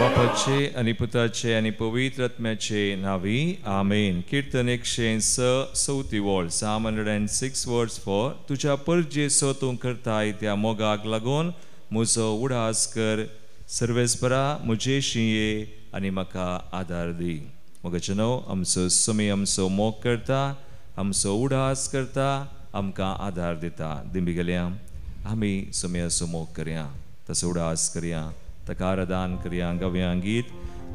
बापाचे आनी पुताचे आनी पवित्र आत्म्याचे नांवी आमेन. किर्तन 106 चवथी वळ, Psalm 106 verse 4. तुज्या परजेचो तूं करताय त्या मोगाक लागून म्हजो उडास कर, सर्वेस्परा म्हजेशी ये आनी म्हाका आदार दी. मोगाचे न्हू आमचो समी आमचो मोग करता, आमचो उडास करता, आमकां आदार दिता. दिंबी गेल्या आमी सोम्याचो मोग करया, तसो उडास करया, ताका आराधन करया. गावया गीत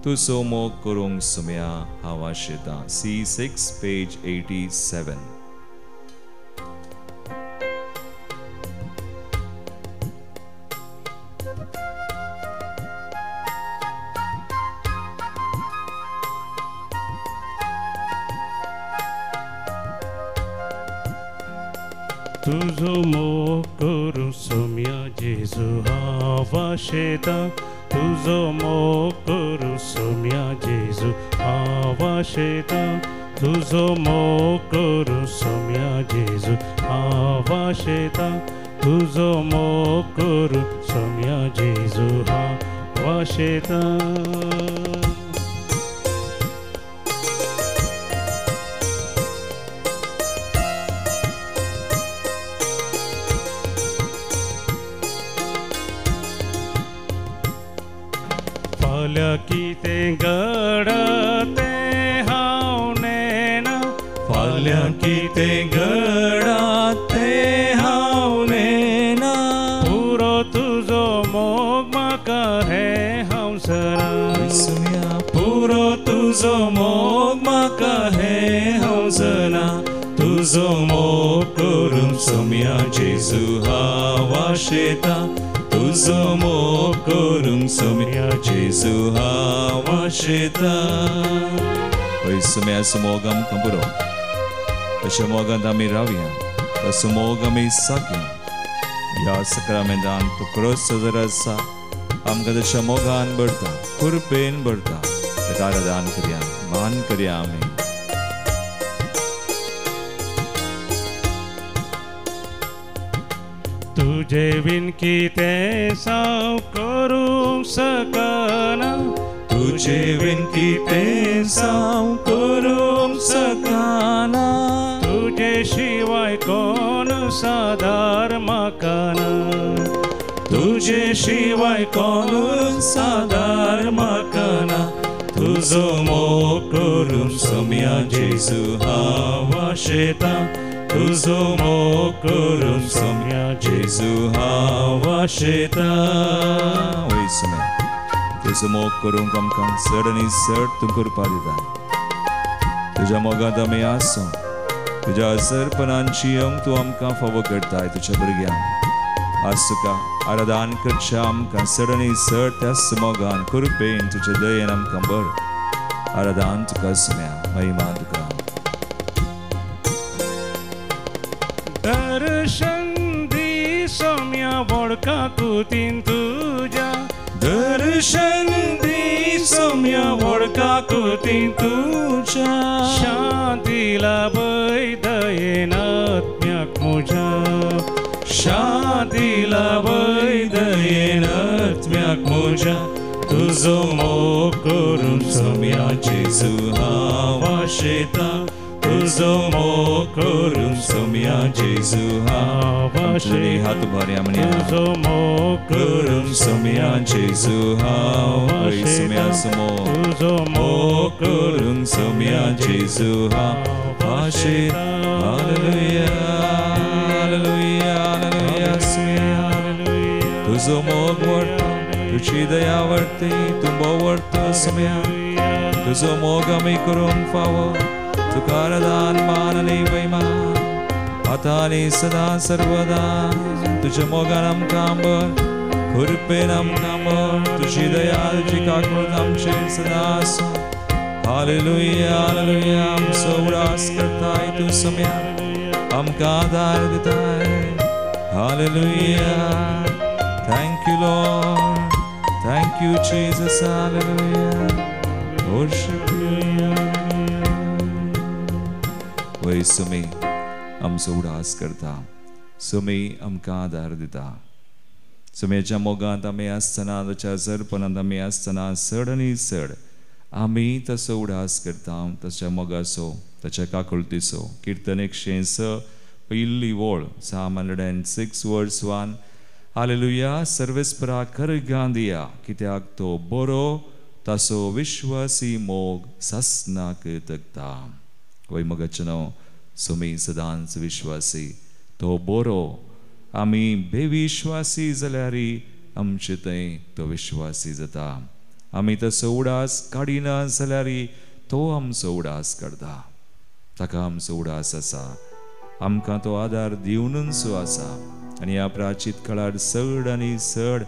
तुजो मोग करूंक सोम्या हांव आशेतां. C6 page 87. तुजो मोग करूं सोम्या जेजू हांव आशेतां, तुजो मोग करूं सोम्या जेजू हांव आशेतां, तुजो मोग करूं सोम्या जेजू हांव आशेतां, तुजो मोग करूं सोम्या जेजू हांव आशेतां. फाल्यां कितें घडत तें हांव नेणा, फाल्यां कितें घडत तें हांव नेणा, पुरो तुजो मोग म्हाका हें हांव सरा, पुरो तुजो मोग म्हाका हें हांव सरा, तुजो मोग करूंक सोम्या जेजू हांव आशेतां, तुजो मोग करूंक सोम्या जेजू हांव आशेतां. हय सोम्याचो मोग आमकां पुरो, तशें मोगांत आमी रावया, तसो मोग आमी सागया. ह्या सक्रामेंतान तूं क्रोस जर आसा आमकां तशें मोगान भरता, कृपेन भरता. ताका आराधन करया, मान करया. आमी तुजे विन कितें साव करूंक शकना, तुजे विन कितें साव करूंक शकना, तुजे शिवाय कोण सादार म्हाका ना, तुजे शिवाय कोण सादार म्हाका ना, तुजो मोग करूंक सोम्या जेजू हांव आशेतां, तुजो मोग करूंक सोम्या जेजू हांव आशेतां. वय सोम्या तुजो मोग करूंक आमकां चड आनी चड तूं कृपा दिता. तुज्या मोगांत आमी आसूं, तुज्या असरपणांची अंग तूं आमकां फावो करताय. तुज्या भुरग्यांक आज तुका आराधन करच्या आमकां चड आनी चड त्याच मोगान कृपेन तुज्या दयेन आमकां बर. आराधन तुका सोम्या, महिमा तुका. दर्शन दी सोम्या वडका कुतीन तुज्या, दर्शन दी सोम्या वडका कुतीन तुज्या, शांती लाभय दयेन आत्म्याक म्हज्या, शांती लाभय दयेन आत्म्याक म्हज्या, तुजो मोग करूंक सोम्या जेजू हांव आशेतां, तुजो मोग करूंक सोम्या जेजू हांव आशेतां. हात उबारया म्हणया, तुजो मोग करूंक सोम्या जेजू हांव आशेतां, तुजो मोग करूंक सोम्या जेजू हांव आशेतां. Hallelujah, hallelujah, hallelujah. सोम्या तुजो मोग व्हरता, तुजी दया व्हरती, तूं भोव व्हरता सोम्या. तुजो मोग आमी करूंक फावो, तुका आराधन मान आनी महिमा आतां आनी सदां सर्वदा. तुज्या मोगान आमकां बर, कृपेन आमकां बर, तुजी दया तुजी काकूळट आमचेर सदां आसूं. Hallelujah, hallelujah. आमचो उडास करताय तूं सोम्या, आमकां आदार दिताय. Hallelujah. Thank you Lord, thank you Jesus. Hallelujah. Worship you. वय सुमी आमचो उडास करता, सुमी आमकां आदार दिता. सुम्याच्या मोगांत आमी आसतना, ताच्या जरपणांत आमी आसतना चड आनी चड आमी तसो उडास करता, ताच्या मोगाचो, ताच्या काकुळतीचो. किर्तन 106 पयली वळ, Psalm 106 verse 1. Hallelujah. सर्वेस्परा खरगां दिया, कित्याक तो बरो, ताचो विश्वासी मोग सासणाक तगता. वय मोगाचें नांव सुमी सदांच विश्वासी, तो बरो. आमी बेविश्वासी जाल्यार आमचे थंय तो विश्वासी जाता. आमी तसो उडास काडिना जाल्यार तो आमचो उडास काडटा. ताका आमचो उडास आसा, आमकां तो आदार दिवनूच आसा. आनी ह्या प्राचीत काळार चड आनी चड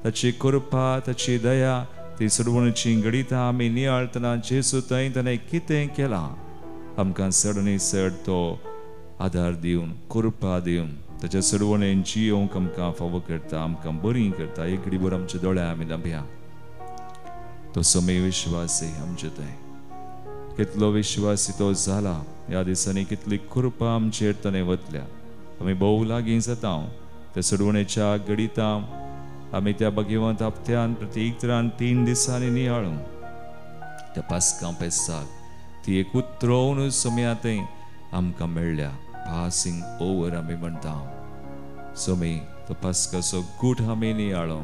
ताची कृपा, ताची दया, ती सोडवणुची घडितां आमी नियाळतना जेजू थंय ताणें कितें केलां, आमकां चड आनी चड तो आदार दिवन, कृपा दिवन ताच्या सोडवणेन जियोवंक आमकां फावो करता, आमकां बरी करता. एक घडीभर आमच्या दोळ्या आमी धांपया. तो समी विश्वासी आमचे थंय कितलो विश्वासी तो जाला. ह्या दिसांनी कितली कृपा आमचेर ताणें वतल्या. आमी भोव लागीं जाता त्या सोडवणेच्या घडितां आमी त्या भगवंत हप्त्यान प्रत्येक तरान 3 दिसांनी नियाळूं त्या पास्कां पेसाक ती एक उतरोवन सोम्या थंय आमकां मेळ्ळ्या. पासिंग ओवर आमी म्हणटा. सोमी तो पास्काचो गूट आमी नियाळूं.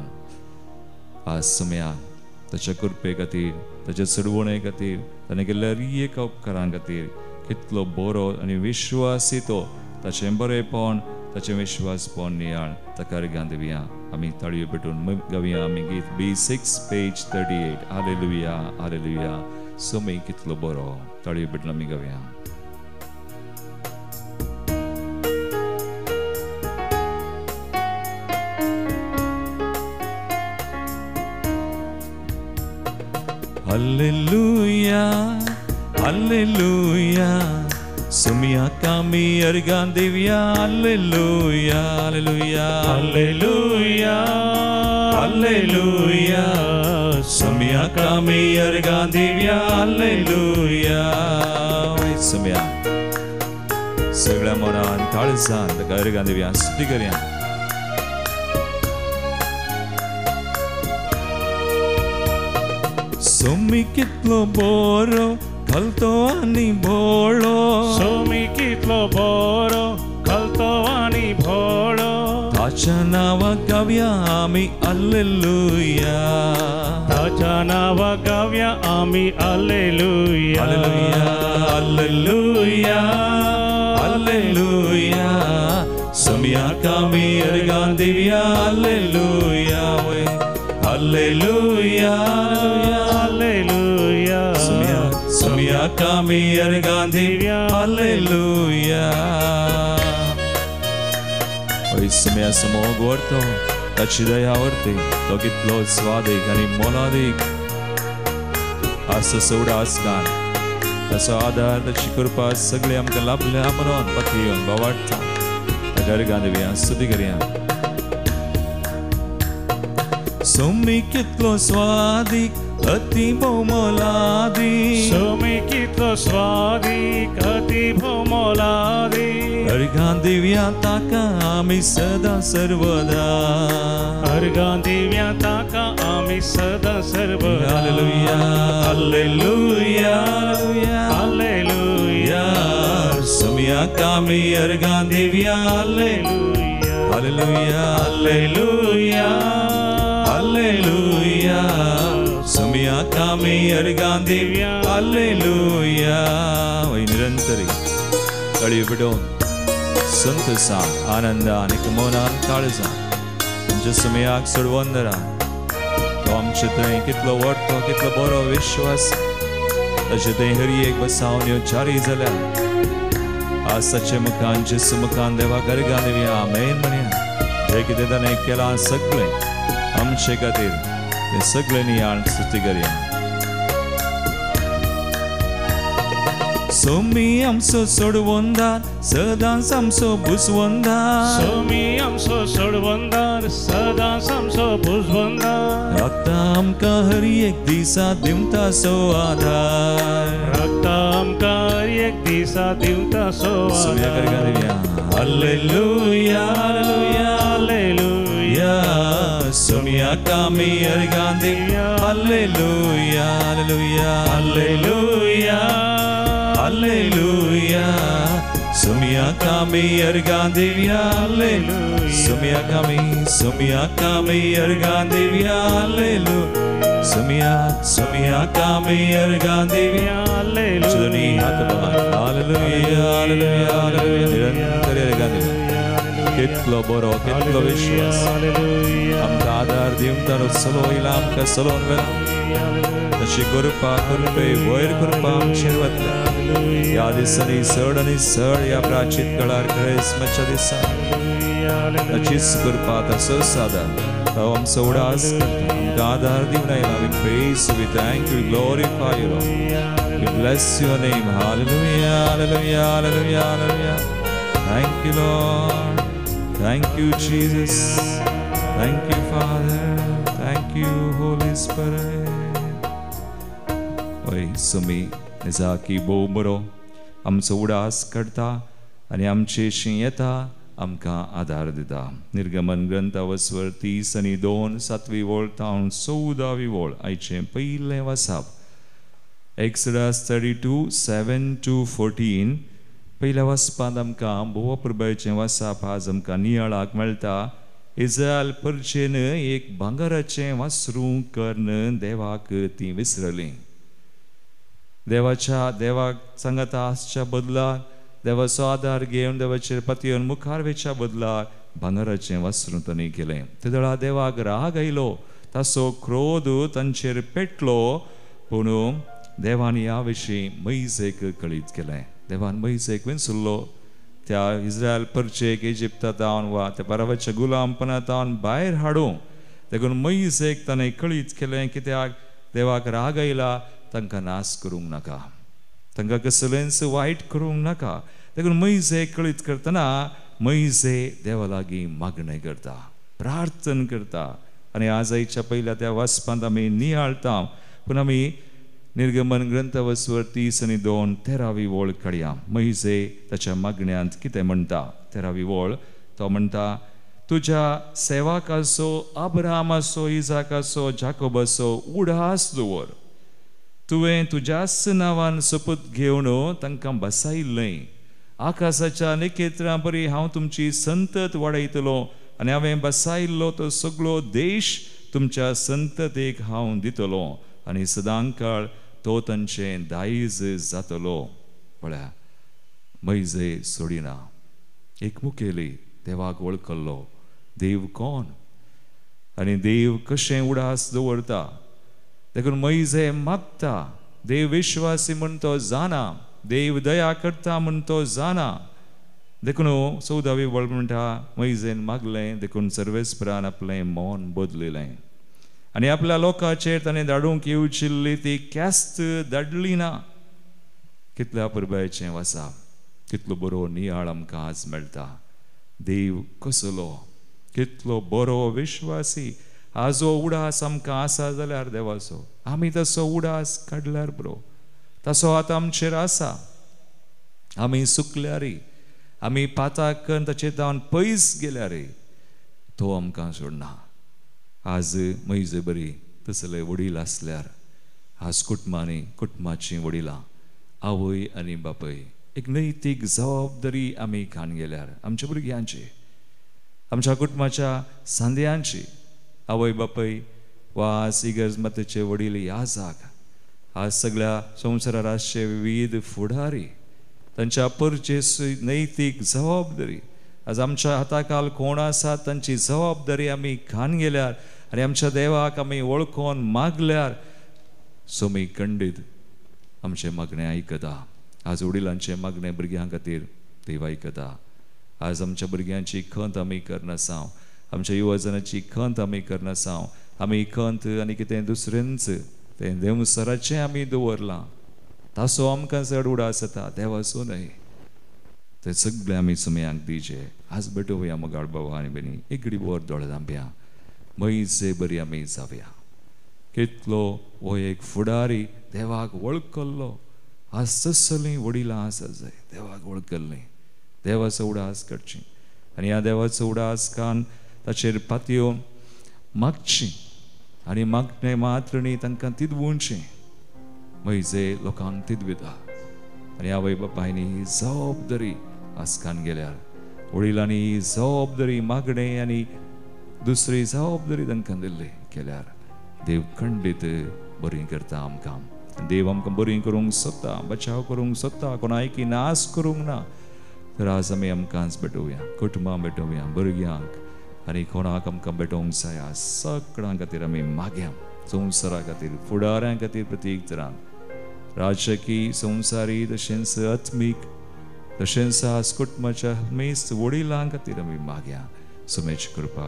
आज सोम्या ताच्या कृपे खातीर, ताच्या सोडवणे खातीर, ताणें केल्ल्या एक उपकारां खातीर कितलो बरो आनी विश्वासी तो, ताचें बरेपण, ताचें विश्वासपण नियाळ ताका अर्घां दिवया. आमी ताळयो पेटून गावया आमी गीत B6 page 38. Hallelujah, hallelujah. Somi कितलो बरो. ताळयो पेटून आमी गावया. Hallelujah, hallelujah. सुमियाक आमी अर्घां दिवया. Hallelujah, hallelujah, hallelujah, hallelujah. सुमियाक आमी अर्घां दिवया. हालेलुया. सुमिया सगळ्या मनान काळजान ताका अर्घां दिवया, स्तुती करया. सोमी कितलो बरो, घालतो आनी भोळो. सोमी कितलो बरो, घालतो आनी भोळो. ताच्या नांवाक गावया आमी हालेलुया. ताच्या नांवाक गावया आमी हालेलुया. Hallelujah, hallelujah, hallelujah. सोम्याक आमी अर्घां दिवया. Hallelujah, hallelujah, hallelujah. सोम्याक आमी अर्घां दिवया. हालेलुया. ओय सोम्या समोग व्हरतो, ताची दया व्हरती, तो कितलो स्वादीक आनी मोलादीक आसा. उडास गान ताचो आदार, ताची कृपा सगळी आमकां लाभल्या म्हणून पती येवन बावाडटा. ताका अर्घां दिवया, स्तुती करया. सोमी कितलो स्वादीक, अति भोव मोलादीक. सोमी कितलो स्वादीक, अति भोव मोलादीक. अर्घां दिवया ताका आमी सदां सर्वदा. अर्घां दिवया ताका आमी सदां सर्वदा. Hallelujah, hallelujah, hallelujah. सोम्याक आमी अर्घां दिवया. Hallelujah, hallelujah, hallelujah, hallelujah. सोम्याक आमी अर्घां दिवया. हालेलुया. वय निरंतरी ताळयो पेटोवन संतोसान, आनंदान, एक मनान, काळजान आमच्या सोम्याक सोडवून धरा. तो आमचे थंय कितलो व्हडलो, कितलो बरो विश्वास, ताचे थंय हर एक बसावण्यो जारी जाल्या. आज ताचे मुखान, जेजू मुखान देवाक अर्घां दिवया. आमेन म्हणया. जें कितें ताणें केलां सगळें आमचे खातीर तें सगळें नियाळ स्तुती करया. सोमी आमचो सोडवंदार, सदांच आमचो बुजवंदार. सोमी आमचो सोडवंदार, सदांच आमचो बुजवंदार. राखता आमकां हर एक दिसा दिवता सो आदार. राखता आमकां हर एक दिसा दिवता सो आदार. Hallelujah, hallelujah, hallelujah. सोम्या कामी अर्गां दिवया. Hallelujah hallelujah hallelujah hallelujah. सोम्या कामी अर्गां दिवया. हालेलुया. सोम्या कामी, सोम्या कामी अर्गां दिवया. हालेलुया. सोम्या, सोम्या कामी अर्गां दिवया. हालेलुया. दोनी हात बाबा. Hallelujah hallelujah hallelujah. निरंतर अर्गां दिवया. कितलो बरो, कितलो विश्वास आमकां आदार दिवंक तारो सलो येयला, आमकां सलोवन वेला. तशी कृपा कृपे वयर कृपा आमचेर वतल्या ह्या दिसांनी चड आनी चड ह्या प्राचीन काळार क्रिस्मसच्या दिसांनी ताचीच कृपा, तसोच आदार तो आमचो उडास करता, आमकां आदार दिवन आयला. We praise, we thank you, glorify you Lord, we bless your name. Hallelujah hallelujah hallelujah hallelujah. Thank you Lord, thank you Jesus, thank you Father, thank you Holy Spirit. होय सुमी निजाकी भोव बरो आमचो उडास करता आनी आमचे येता, आमकां आदार दिता. निर्गमन ग्रंथावस्वर 32 सातवी वळ तावन 14वी वळ आयचें पयलें वासाप. Exodus 32:7-14. पयल्या वाचपांत आमकां भोव प्रभायेचें वासाप आज आमकां नियाळाक मेळटा. इस्रायल परचेन एक भांगराचें वासरूं करून देवाक ती विसरलीं. देवाच्या देवाक सांगाता आसच्या बदलाक, देवाचो आदार घेवन देवाचेर पतयेवन मुखार वेच्या बदलाक भांगराचें वासरूं तांणी केलें. ते वेळार देवाक राग आयलो, ताचो क्रोध तांचेर पेटलो. पूण देवान ह्या विशीं मैजेक कळीत केलें. देवान मैजेक विंचुल्लो त्या इस्रायल परचेक इजिप्ता तावन वा त्या परावाच्या गुलामपणा तावन भायर हाडूं. देखून मैजेक ताणें कळीत केलें, कित्याक देवाक राग आयला, तांकां नाश करूंक नाका, तांकां कसलेंच वायट करूंक नाका. देखून मैजे कळीत करतना मैजे देवा लागीं मागणें करता, प्रार्थना करता. आनी आज आयच्या पयल्या त्या वाचपांत आमी नियाळता. पूण आमी निर्गमन ग्रंथावस्वर 32 13वी वळ काडया. मैजे ताच्या मागण्यांत कितें म्हणटा? 13वी वळ तो म्हणटा, तुज्या सेवकाचो अब्राहमाचो, इजाकाचो, जाकोबाचो उडास दवर. तुवें तुज्याच नांवान सोपूत घेवन तांकां बसायिल्लें. आकाशाच्या नखेत्रां परी हांव तुमची संतत वाडयतलो आनी हांवें बसायिल्लो तो सगळो देश तुमच्या संततेक हांव दितलो आनी सदांकाळ तो तांचें दायज जातलो. पळया, मैजे सोडिना. एक मुखेली देवाक वळखल्लो देव कोण आनी देव कशें उडास दवरता. देखून मैजे मागता. देव विश्वासी म्हण तो जाणा, देव दया करता म्हण तो जाणा. देखून 14वी वळ म्हणटा, मैजेन मागलें, देखून सर्वेस्परान आपलें मौन बदलिलें आनी आपल्या लोकांचेर ताणें धाडूंक येवचिल्ली ती ख्यास्त धाडली ना. कितल्या परबायचें वासा, कितलो बरो नियाळ आमकां आज मेळटा. देव कसलो, कितलो बरो विश्वासी. आजो उडास आमकां आसा जाल्यार देवाचो आमी तसो उडास काडल्यार बरो, तसो आतां आमचेर आसा. आमी सुकल्यारी, आमी पाताक करून ताचे तावन पयस गेल्यारी तो आमकां सोडना. आज मैजे बरी तसले वडील आसल्यार आज कुटुंबांनी कुटुंबाचीं वडिलां, आवय आनी बापूय एक नैतीक जबाबदारी आमी खान गेल्यार आमच्या भुरग्यांची, आमच्या कुटुंबाच्या सांद्यांची, आवय बापूय वा आज इगर्ज मातेचे वडील याजाक, आज सगळ्या संवसारार आसचे विविध फुडारी, तांच्या परचेस नैतीक जबाबदारी आज आमच्या हाताखाल कोण आसा तांची जबाबदारी आमी खान गेल्यार आनी आमच्या देवाक आमी वळखोन मागल्यार सोमी खंडीत आमचें मागणें आयकता. आज वडिलांचें मागणें भुरग्यां खातीर देव आयकता. आज आमच्या भुरग्यांची खंत आमी करनासांव, आमच्या युवजनाची खंत आमी करनासांव. आमी खंत आनी कितें दुसरेंच तें देवसराचें आमी दवरलां, ताचो आमकां चड उडास जाता, देवाचो न्हय. ते सगळे आमी सुमयांक दिवचे. आज भेटोवया मोगाळ बाबा आनी भयणी, एक वर दोळे धांपया, मैजे बरी आमी जावया. कितलो हो एक फुडारी देवाक वळखल्लो. आज तसलीं वडिलां आसा जाय देवाक वळखल्लीं, देवाचो उडास करची. आनी ह्या देवाचो उडास कान ताचेर पातयेवन मागची आनी मागणें मात्र न्ही तांकां तिदवुंचें म्हजे लोकांक तिदविता. आनी आवय बापायनी ही जबाबदारी आसकान गेल्यार वडिलांनी ही जबाबदारी मागणें आनी दुसरी जबाबदारी तांकां दिल्ली केल्यार देव खंडीत बरी करता आमकां. देव आमकां बरी करूंक सोदता, बचाव करूंक सोदता, कोणायकी नाश करूंक ना. तर आज आमी आमकांच भेटोवया, कुटुंबां भेटोवया, भुरग्यांक आनी कोणाक आमकां भेटोवंक जाय सगळ्यां खातीर आमी मागया. संवसारा खातीर, फुडाऱ्यां खातीर, प्रत्येक तरान राजकी, संवसारी तशेंच आत्मीक तशेंच आज कुटुंबाच्या हमेश वडिलां खातीर आमी मागया. सुमेश कृपा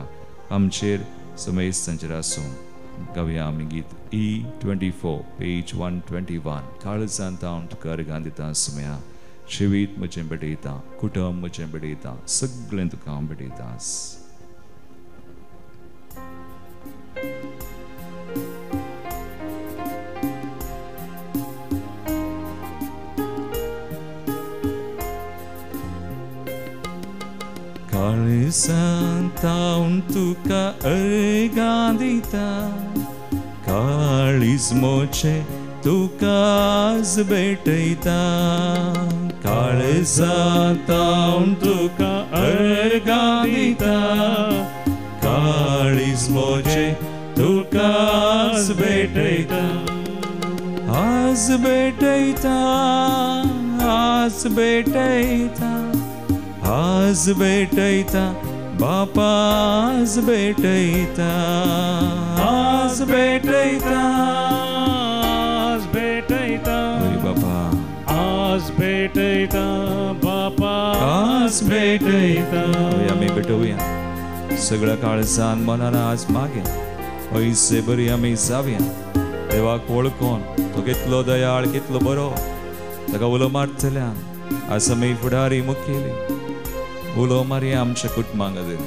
आमचेर सुमेश तांचेर आसूं. गावया आमी गीत E24 page 121. काळजांत हांव तुका अर्गां दिता सुम्या, जिवीत म्हजें भेटयता, कुटुंब म्हजें भेटयता, सगळें तुका हांव भेटयता. काळजांत हांव तुका अर्गां दिता, काळीज मोचे तुकाच भेटयता. काळजांत हांव तुका अर्गां दिता, काळीज मोचे तुकाच भेटयता. आज भेटयता, आज भेटयता, आज भेटयता बापा, आज भेटयता, आज भेटयता, आज भेटयता बापा, आज भेटयता बापा, आज भेटयता. आमी भेटोवया सगळ्या काळजान मनान आज मागे पयशे बरी आमी जावया. देवाक वळखून तो कितलो दयाळ, कितलो बरो, ताका उलो मारतल्यान आज आमी फुडारी मुखेली उलो मारया आमच्या कुटुंबां खातीर,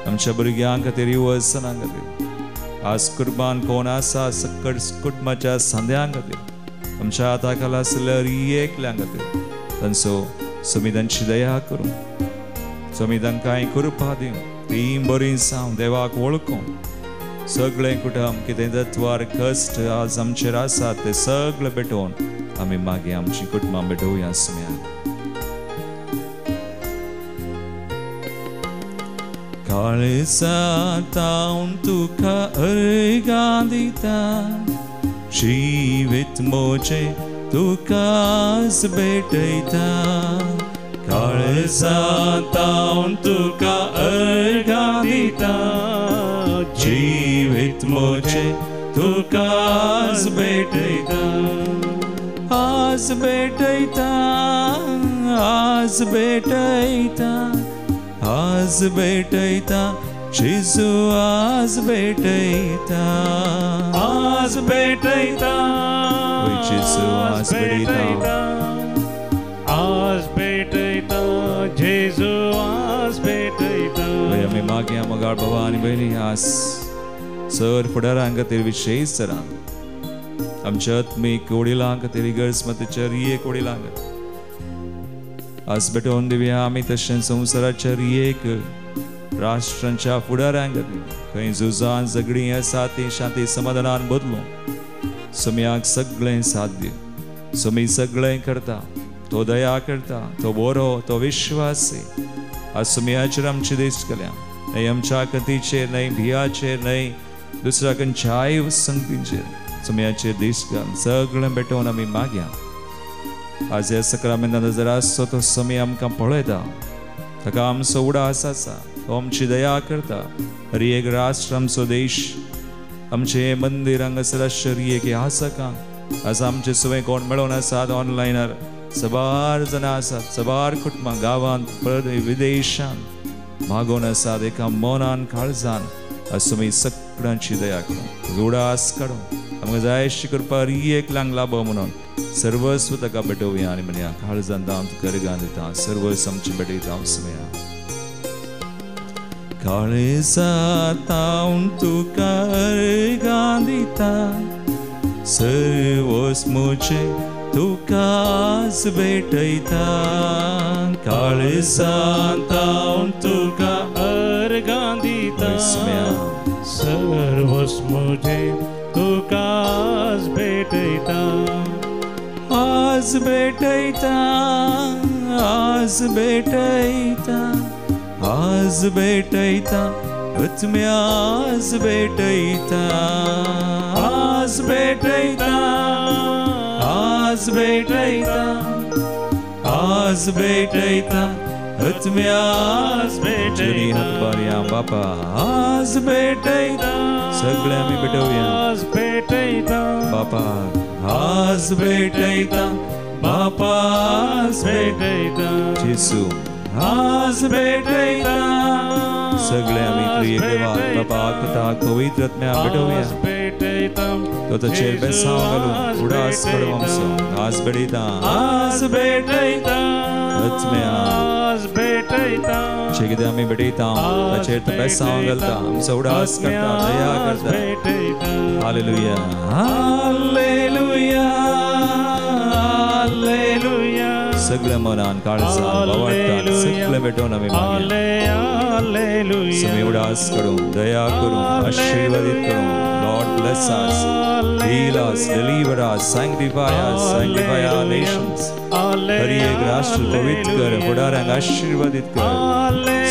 आमच्या भुरग्यां खातीर, युवसनां खातीर. आज कुर्बान कोण आसा सकट कुटुंबाच्या सांद्यां खातीर, आमच्या हाता खाला आसल्या एकल्यां खातीर तांचो स्वामी तांची दया करूं, स्वामी तांकां कृपा दिवं, तीं बरीं जावं, देवाक वळखूं. सगळें कुटुंब कितें तत्वार कश्ट आज आमचेर आसा ते सगळें भेटोवन आमी मागीर आमची कुटुंबां भेटोवया सुम्या. काळजांत हांव तुका अर्गां दिता, जिवीत म्हजें तुकाच भेटयता. काळजांत हांव तुका अर्गां दिता, जिवीत म्हजें तुकाच भेटयता. आज भेटयता, आज भेटयता, आज भेटयता जेजू, आज भेटयता, आज भेटयता जेजू, आज भेटयता, आज भेटयता जेजू, आज भेटयता. आमी मागया मोगाळ बाबा आनी भयणी आज सर फुडारां खातीर विशेष सरां आमच्या आत्मीक वडिलां खातीर, इगर्ज मातेच्या एक वडिलां खातीर आज भेटोवन दिवया. आमी तशें संवसाराच्या एक राष्ट्रांच्या फुडाऱ्यां खातीर खंय झुजान झगडीं आसा ती शांती समाधानान बदलूं. सोम्याक सगळें साध्य, सोमी सगळें करता, तो दया करता, तो बरो, तो विश्वासी. आज सोम्याचेर आमची देश केल्या न्हय आमच्या कथीचेर, न्हय भियाचेर, न्हय दुसऱ्या खंयच्याय संगतींचेर, सोम्याचेर देश घाल सगळें भेटोवन आमी मागया. आज ह्या सक्रामेंतान नजर आसचो तो समी आमकां पळयता, ताका आमचो उडास आसा, तो आमची दया करता. हर एक राष्ट्र, आमचो देश, आमचें मंदीर हांगासर आश्चर्य एक आसकांक आज आमचे सगळे कोण मेळोवन आसात ऑनलायनार सबार जाणां आसात, सबार कुटुंबां गांवांत विदेशांत मागोवन आसात एका मनान काळजान. आज तुमी सगळ्यांची दया करूं, उडास काडूं, आमकां जाय अशी करपा हर एकल्यांक लाभ म्हणून सर्वस्व ताका भेटोवया आनी म्हणया काळजान हांव तुका अर्गां दिता, सर्वस्व आमचें भेटयता सुमया. काळजांत हांव तुका अर्गां दिता, सर्वस्व म्हजें तुका आज भेटयता काळजांत हांव तुका अर्गां दिता सर्वस्व म्हजें तुका आज भेटयता आज भेटयता आज भेटयता आज भेटयता आत्म्या आज भेटयता आज भेटयता आज भेटयता आज भेटयता आत्म्या आज भेटयता हात बारया बापा आज भेटयता सगळे आमी भेटोवया आज भेटयता बापा आज भेटयता बापा आज भेटयता जेसू आज भेटयता सगळे आमी त्रिएक देवा बापा आत्मताक पवित्र आत्म्या भेटोवया तो ताचेर बेसांव घालून उडास कडू आमचो आज भेटयता आज भेटयता आत्म्या आज भेटयता जे कितें आमी भेटयता ताचेर तो बेसांव घालता आमचो उडास करता दया करता. Hallelujah hallelujah hallelujah. सगळ्या मनान काळजान भावार्थान सगळें भेटोवन आमी मागया समी उडास करूं दया करूं आशीर्वादीत करूं. Lord bless us, heal us, deliver us, sanctify us, sanctify our nations. हर एक राष्ट्र पवित्र कर, फुडाऱ्यांक आशीर्वादीत कर.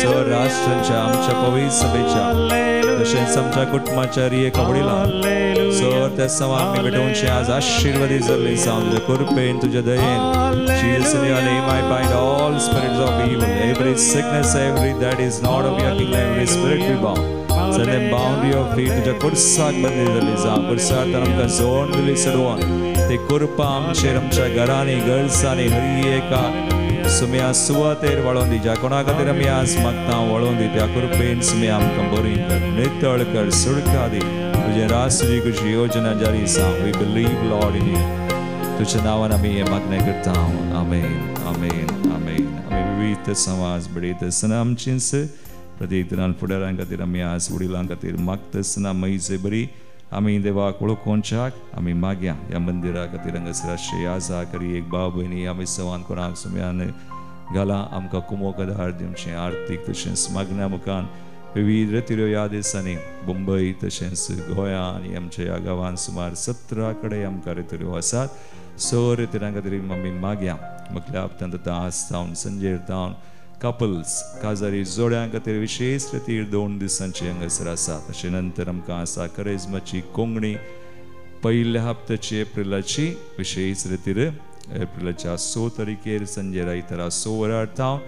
सर्व राष्ट्रांच्या आमच्या पवित्र सभेच्या तशेंच आमच्या कुटुंबाच्या हर एका वडिलांक सर त्या समा आमी भेटोवचे आज आशीर्वादीत जाल्ले जावं तुज्या कृपेन तुज्या दयेन. Jesus, in your name I bind all spirits of evil, every sickness, every that is not of your kingdom, every spirit be bound. Send them bound to your feet. तुज्या कुर्साक बंदी जाल्ली जावं कुर्सार आमकां जोड दिली चडोवन ते कृपा आमचेर आमच्या घरांनी गरजांनी हर एका सुम्या सुवातेर वाळोवन दी. ज्या कोणा खातीर आमी आज मागता वळोवन दी त्या कृपेन सुम्या आमकां बरी कर, नितळ कर, सुडका दी. तुजें रास तुजी कशी योजना जारी जावं. We believe Lord in you. तुझ्या नांवान आमी हें मागणें करता. आमेन आमेन आमेन. आमी विविध समाज बडयत आसतना आमचींच प्रत्येक तरान फुडारां खातीर आमी आज वडिलां खातीर मागता आसतना मैजे बरी आमी देवाक वळखोवच्याक आमी मागया. ह्या मंदिरा खातीर हांगासर आशिल्ले याजा करी एक भाव भयणी आमी सवान कोणाक सुम्यान घाला आमकां कुमोक आदार दिवचें आर्थीक तशेंच मागण्या मुखान विविध रितिऱ्यो ह्या दिसांनी मुंबय तशेंच गोंया आनी आमच्या ह्या गांवान सुमार 17 कडेन आमकां रितिऱ्यो आसात. सो रितिऱ्यां खातीर आमी मागया. मुखल्या हप्त्यांत आतां आज जावन संजेर जावन कपल्स काजारी जोड्यां खातीर विशेश रितीर 2 दिसांची हांगासर आसा. तशें नंतर आमकां आसा करेजमाची कोंकणी पयल्या हप्त्याची एप्रिलाची विशेश रितीर एप्रिलाच्या 6 तारखेर संजेर आयतारा 6 वरार जावन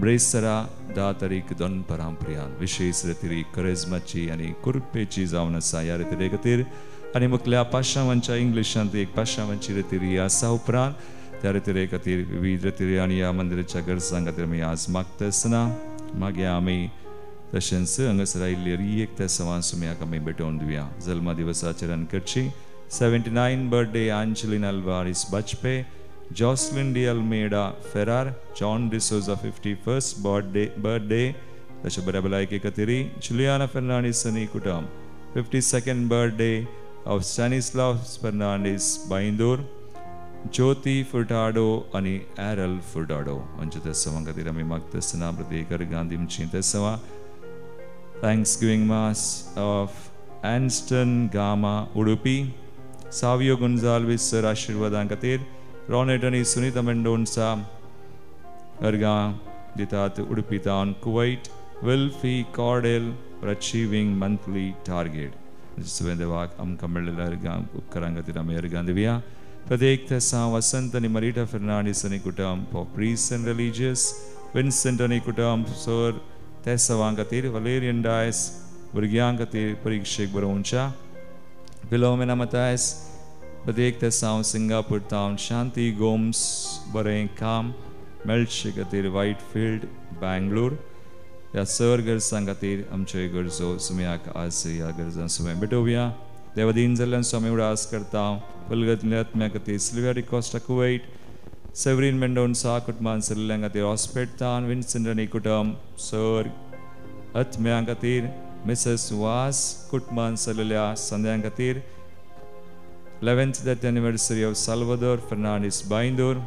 ब्रेस्तरा 10 तारीख दनपरां पर्यंत विशेश रितीर करेजमाची आनी कुर्पेची जावन आसा. ह्या रितीरे खातीर आनी मुखल्या पाशावांच्या इंग्लिशांत एक पाशावांची रितीर आसा. उपरांत त्या रितीरे खातीर विविध रितीरे आनी ह्या मंदिराच्या गरजां खातीर आमी आज मागता आसतना मागीर आमी तशेंच हांगासर आयिल्ली हर एक त्या सवान सुम्याक आमी भेटोवन दिवया. जल्मा दिवसाचरण करची 79 birthday Angeline Alvares Bajpe, Jocelyn D Almeida Ferrer, John D'Souza 51st birthday तशें बऱ्या भलायके खातीर जुलियाना फेर्नांडीस आनी कुटुंब 52nd birthday of Stanislav Fernandes Byndoor, Jyoti Furtado आनी एरल फुर्टाडो हांच्या तेसवां खातीर आमी मागता आसतना प्रत्येक अर्गां दिवचीं तेसवां. Thanksgiving mass of Anston Gama Udupi, Savio Gonsalves sir आशिर्वादां खातीर, रॉनेट आनी सुनीता मेंडोन्सा अर्गां दितात Udupi town Kuwait, Wilfy Cordel for achieving monthly target. सगळ्या देवाक आमकां मेळ्ळेल्या अर्गां उपकारां खातीर आमी अर्गां दिवया. प्रत्येक तेसां वसंत आनी मरिटा फेर्नांडीस आनी कुटुंब for priest and religious, Vincent आनी कुटुंब सर तेसवां खातीर, वलेरियन डायस भुरग्यां खातीर परिक्षेक बरोवच्या, फिलोमेना मतायस प्रत्येक तेसांव सिंगापूर टावन, शांती गोम्स बरें काम मेळचे खातीर वायट फिल्ड बँगलोर. ह्या सर गरजां खातीर आमच्यो गरजो सुम्याक आज ह्या गरजां सुम्या भेटोवया. देवदीन जाल्ल्यान स्वामी उडास करता. फुलगतल्या आत्म्या खातीर सिल्विया डिकॉस्टा कुवैट, सेवरीन मेंडोन्सा कुटुंबान सरिल्ल्यां खातीर हॉस्पिटल विन्सेंट आनी कुटुंब सर आत्म्यां खातीर, मिसेस वास कुटुंबान सरिल्ल्या संद्यां खातीर, 11th death anniversary of Salvador Fernandes Baindur,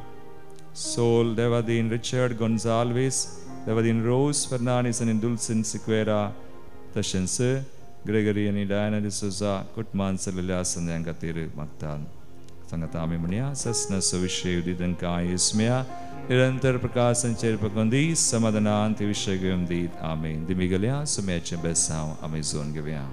Sol Devadin Richard Gonsalves, Devadin Rose Fernandes आनी दुलसिन सिक्वेरा, तशेंच ग्रेगरी आनी डायना डिसोजा कुटुंबान चलिल्ल्या संद्यां खातीर मागतात. सांगाता आमी म्हणया, सस्न सविशय तांकां येसम्या निरंतर प्रकाशांचेर पकोवन दी, समाधानान ते विशय घेवन दीत. आमेन. दिमी गेल्या सुम्याचें बेसांव आमी जोवन घेवया.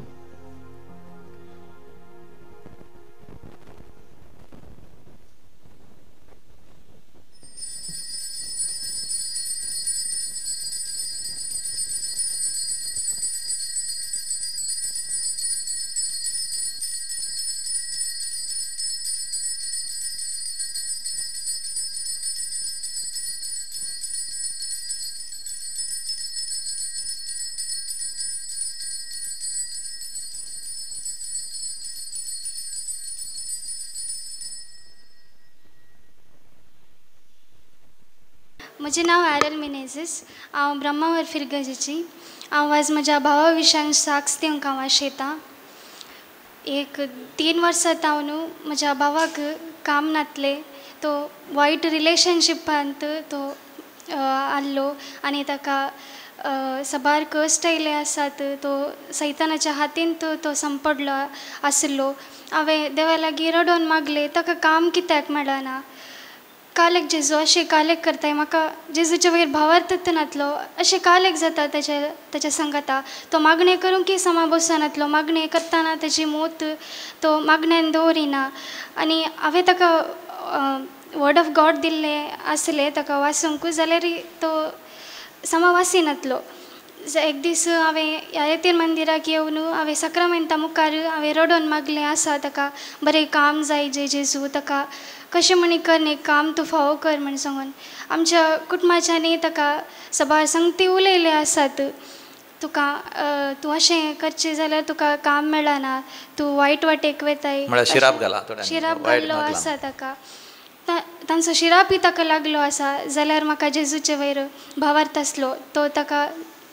म्हजें नांव आरल मिनेझीस, हांव ब्रह्मावर फिरगजेची. हांव आज म्हज्या भावा विशयान साक्ष दिवंक हांव आशेतां. एक 3 वर्सां जावन म्हज्या भावाक काम नातलें, तो वायट रिलेशनशिपांत तो आहलो आनी ताका साबार कश्ट आयिल्ले आसात. तो सैतानाच्या हातींत तो संपडलो आसलो. हांवें देवा लागीं रडोन मागलें, ताका काम कित्याक मेळना, कालेक जेजू अशें कालेक करताय, म्हाका जेजूच्या वयर भावार्थच नातलो, अशें कालेक जाता ताच्या संगता. तो मागणें करूंक समा बसनातलो, मागणें करतना ताजी मोत तो मागण्यान दवरिना. आनी हांवें ताका वर्ड ऑफ गॉड दिल्लें आसलें ताका वाचूंक, जाल्यार तो समा वाचिनातलो. एक दीस हांवें ह्या मंदिराक येवन हांवें साक्रामेंता मुखार हांवें रडोन मागलें आसा ताका बरें काम जाय जे जेजू, ताका कशें म्हणी कर न्ही काम तूं फावो कर म्हण सांगून. आमच्या कुटुंबाच्यांनी ताका सबार संगती उलयले आसात, तुका तूं अशें करचें जाल्यार तुका काम मेळना, तूं वायट वाटेक वेताय, शिराप घाल्लो आसा ताका, तांचो शिरापी ताका लागलो आसा. जाल्यार म्हाका जेजूचे वयर भावार्थ आसलो, तो ताका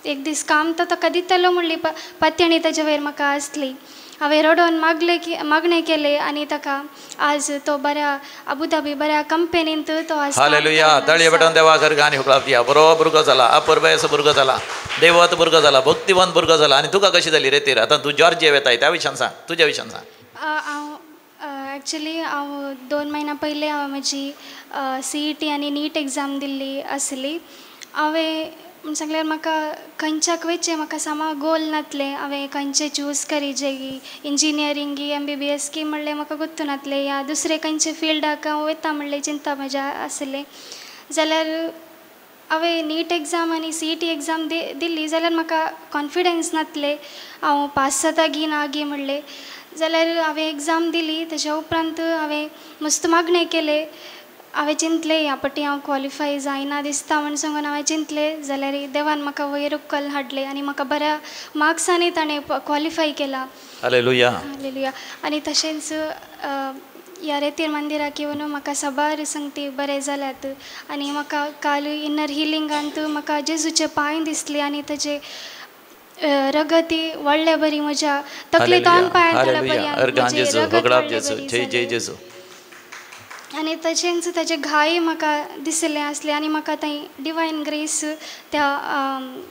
एक दीस काम तो ताका दितलो म्हणली पातयणी ताजे वयर म्हाका आसली. हांवें रडोन मागलें की मागणें केलें आनी ताका आज तो बऱ्या अबुधाबी बऱ्या कंपनींत तो आज. हालेलुया. ताळये पेटोवन देवा घर गाणी हुकलाप दिया. बरो भुरगो जाला, अपुरबायेचो भुरगो जाला, देवत भुरगो जाला, भक्तिवंत भुरगो जाला. आनी तुका कशी जाली रे तीर? आतां तूं जॉर्जिया वेताय त्या विशयान सांग, तुज्या विशयान सांग. हांव एक्चुली हांव 2 म्हयन्या पयलीं हांवें म्हजी CET आनी नीट एग्जाम दिल्ली आसली. हांवें म्हण सांगल्यार म्हाका खंयच्याक वयचें म्हाका सामा गोल नातलें. हांवें खंयचें चूज करीजे इंजिनियरींग MBBS की म्हणलें म्हाका गोत्तू नातलें, या दुसरें खंयचे फिल्डाक हांव वयता म्हणलें चिंता म्हज्या आसलें. जाल्यार हांवें नीट एग्जाम आनी CET exam दिल्ली, जाल्यार म्हाका कॉन्फिडन्स नातलें हांव पास जाता गी ना गी म्हणलें. जाल्यार हांवें एग्जाम दिली, ताच्या उपरांत हांवें मस्त मागणें केलें. हांवें चिंतलें ह्या पटी हांव क्वॉलिफाय जायना दिसता म्हण सांगून हांवें चिंतलें. जाल्यार देवान म्हाका वयर उखल हाडलें आनी म्हाका बऱ्या मार्क्सांनी ताणें क्वॉलिफाय केलां. हालेलुया. हालेलुया. आनी तशेंच ह्या रेतीर मंदिराक येवन म्हाका साबार संगती बरें जाल्यात आनी म्हाका काल इनर हिलिंगांत म्हाका जेजूचे पांय दिसले आनी ताजे रगती व्हडले बरी म्हज्या तकले दोन पांयांत. आनी तशेंच ताजे घाय म्हाका दिसले आसले आनी म्हाका थंय डिवायन ग्रेस त्या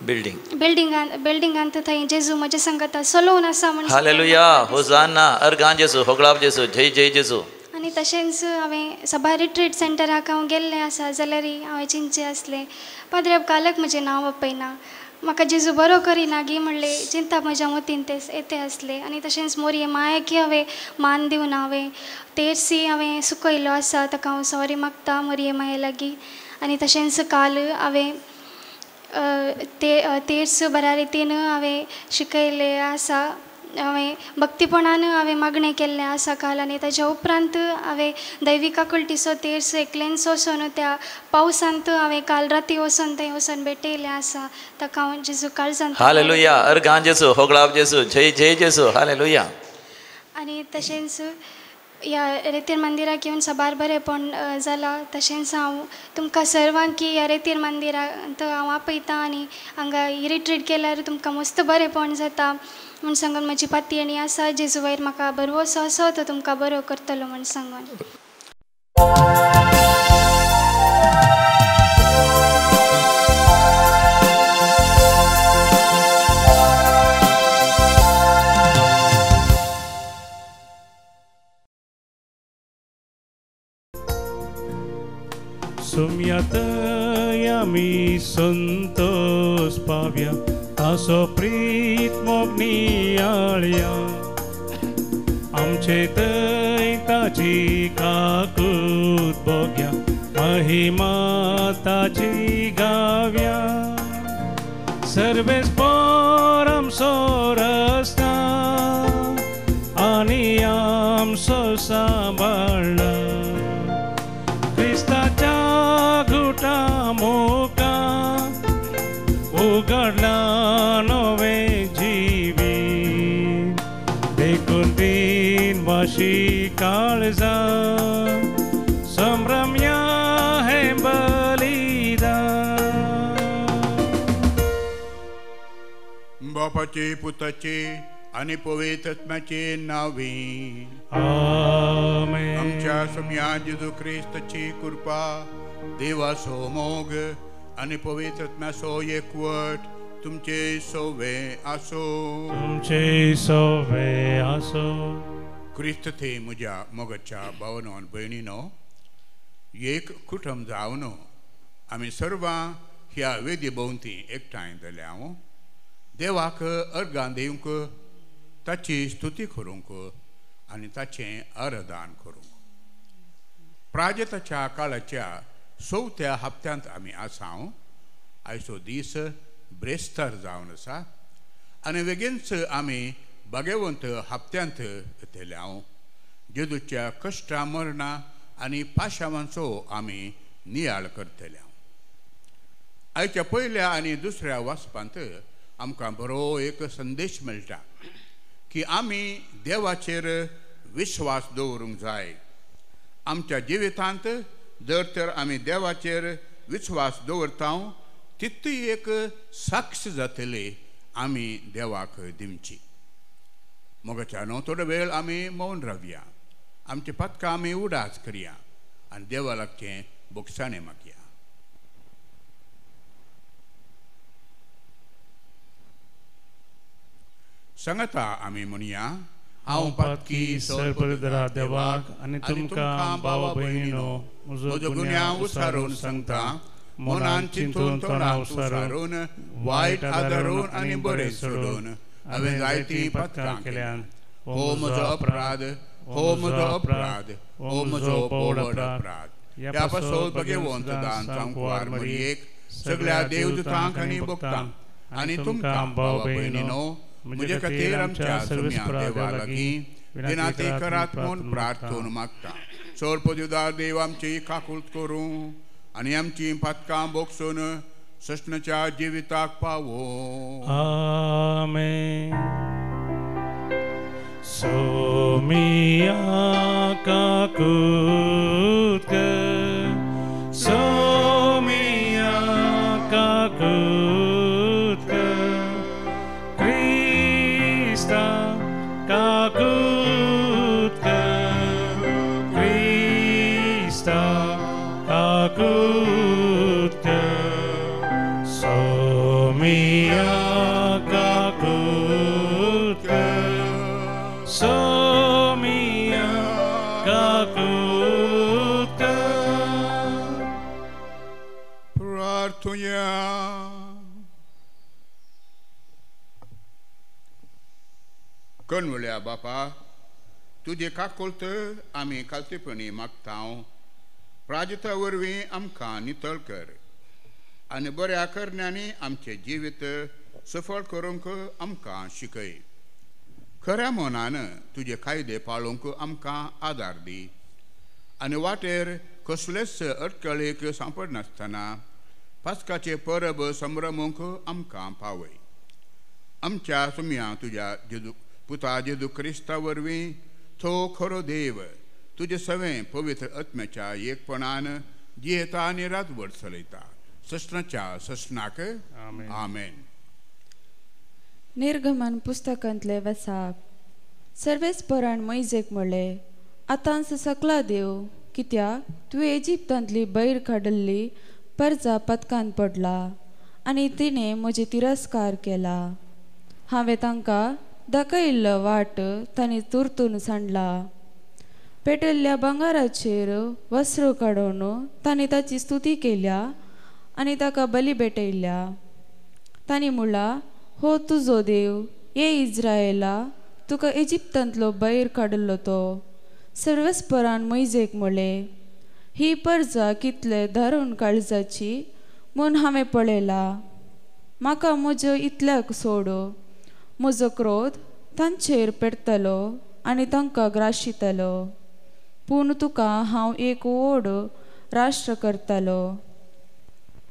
बिल्डिंगांत थंय जेजू म्हज्या संगता सलोवन आसा म्हण. हालेलुया. होजाना. अर्गां जेजू, होगळाप जेजू, जय जय जेजू. आनी तशेंच हांवें सबार रिट्रीट सेंटराक हांव गेल्लें आसा, जाल्यार हांवें चिंतचें आसलें पाद्रे कालक म्हजें नांव आपयना, म्हाका जेजू बरो करिना गी म्हणलें चिंता म्हज्या मतीन ते येते आसलें. आनी तशेंच मोरये मायाकी हांवें मान दिवन हांवें तेरसी हांवें सुकयलो आसा, ताका हांव सॉरी मागता मोरये माये लागीं. आनी तशेंच काल हांवें ते तेर्स बऱ्या रितीन हांवें शिकयलें आसा, हांवें भक्तीपणान हांवें मागणें केल्लें आसा काल. आनी ताच्या उपरांत हांवें दैवी काकुळटीचो तेर्स एकल्यान सोंसून त्या पावसांत हांवें काल राती वचून थंय वचून भेटयलें आसा, ताका हांव जेजू काळजांत. हालेलुया. अर्गां जेजू, होगळाप जेजू, जय जय जेजू. हालेलुया. आनी तशेंच ह्या रेतीर मंदिराक येवन साबार बरेंपण जालां. तशेंच हांव तुमकां सर्वांक की ह्या रेतीर मंदिरांत हांव आपयतां आनी हांगा रिट्रीट केल्यार तुमकां मस्त बरेंपण जाता म्हूण सांगून म्हजी पातयेणी आसा. जेजू वयर म्हाका भरवंसो आसा तो तुमकां बरो करतलो म्हूण सांगून. सुम्यातय आमी संतोष पाव्या तासो प्रीत मोगनियाळया आमचे थंय ताची काकूत बोग्या महिमा ताची गाव्या सर्वेस पोर आमचो रस्ता आनी आमचो सांबाळना क्रिस्ताच्या घुटा मोका उगडला नवे जिवीत देखून दिन वाशी काळजा संभ्रमया हें बलिदान. बापाचे पुताचे आनी पवित्र आत्म्याचे नांवे आमेन. आमच्या सोम्या जेजू क्रिस्ताची कृपा, देवाचो मोग आनी पवित्र आत्म्याचो एकवट तुमचे सोवे आसो. तुमचे सोवे आसो. क्रिस्त थे म्हज्या मोगाच्या भावनो आनी भयणीनो, एक कुटुंब जावन आमी सर्वां ह्या वेदी भोंवती एकठांय जाल्या. हांव देवाक अर्गां दिवंक, ताची स्तुती करूंक आनी ताचें आराधन करूंक. प्राजताच्या काळाच्या चवथ्या हप्त्यांत आमी आसा. आयचो दीस ब्रेस्तार जावन आसा आनी बेगीनच आमी भाग्यवंत हप्त्यांत येतले. हांव जेजूच्या कश्टां, मरणां आनी पाशावांचो आमी नियाळ करतले. आयच्या पयल्या आनी दुसऱ्या वाचपांत आमकां बरो एक संदेश मेळटा की आमी देवाचेर विश्वास दवरूंक जाय. आमच्या जिवितांत जर तर आमी देवाचेर विश्वास दवरता तितूय एक साक्ष जातली आमी देवाक दिवची. मोगाच्यानो थोडो वेळ आमी मौन रावया, आमची पथकां आमी उडास करया आनी देवा लागचें बोगसाणें मागया. सांगता आमी म्हणया, हांव पातकी सर्वपदरा देवाक आनी तुमकां भावा भयणीनो म्हजो गुन्यांव उसारून सांगता, मनान चिंतून तोंडान उसारून वायट आदारून आनी बरें सोडून हांवें जायतीं पथकां केल्यान. हो म्हजो अपराध, हो म्हजो अपराध, हो म्हजो व्हड अपराध. ह्या पासत भगवंत दान जावंक मरियेक, सगळ्या देवदूतांक आनी भक्तांक आनी तुमकां भावा भयणीनो म्हजे खातीर आमच्या सोम्या देवा लागीं विनंती करात म्हूण प्रार्थून मागता. चड पदवीदार देव आमची काकूत करूं आनी आमची पातकां भोगसून सस्नाच्या जिविताक पावो. आमेन. सोमिया काकूत कर, सोमिया काकूत कर, क्रिस्ता काकूत कर, क्रिस्ता काकूत कर, सोमिया काकूत कर, सोमिया काकूत कर. प्रार्थुया. कणवल्या बापा, तुजे काकोलत आमी खालतेपणी मागता. प्राजता वरवीं आमकां नितळ कर आनी बऱ्या करण्यांनी आमचें जिवीत सफळ करूंक आमकां शिकय. खऱ्या मनान तुजे कायदे पाळूंक आमकां आदार दी आनी वाटेर कसलेच अडकळीक सांपडनासतना पास्काचे परब संभ्रमूंक आमकां पावय. आमच्या सुम्या तुज्या जेजू पुता जेजू क्रिस्ता वरवीं तो खरो देव तुजे सवें पवित्र आत्म्याच्या एकपणान जियेता आनी रातभर चलयता ससनाच्या ससनाक आमेन. निर्गमन पुस्तकांतले वेसाप. सर्वेस्परान मोयजेक म्हणलें, आतांच सकला देव, कित्याक तुवें इजिप्तांतली बैर काडिल्ली परजा पदकांत पडला आनी तिणें म्हजे तिरस्कार केला. हांवें तांकां दाखयिल्लो वाट तांणी तुरतून सांडला. पेटयल्ल्या भांगराचेर वस्त्र काडून तांणी ताची स्तुती केल्या आनी ताका बली भेटयल्या. तांणी म्हणलां, हो तुजो देव, ये इज्रायला, तुका इजिप्तांतलो बैर काडिल्लो तो. सर्वेस्परान मोयजेक म्हणलें, ही परजा कितले धारून काळजाची म्हूण हांवें पळयला. म्हाका म्हज्यो इतल्याक सोड, म्हजो क्रोध तांचेर पेटतलो आनी तांकां ग्राशितलो. पूण तुका हांव एक व्हड राष्ट्र करतलो.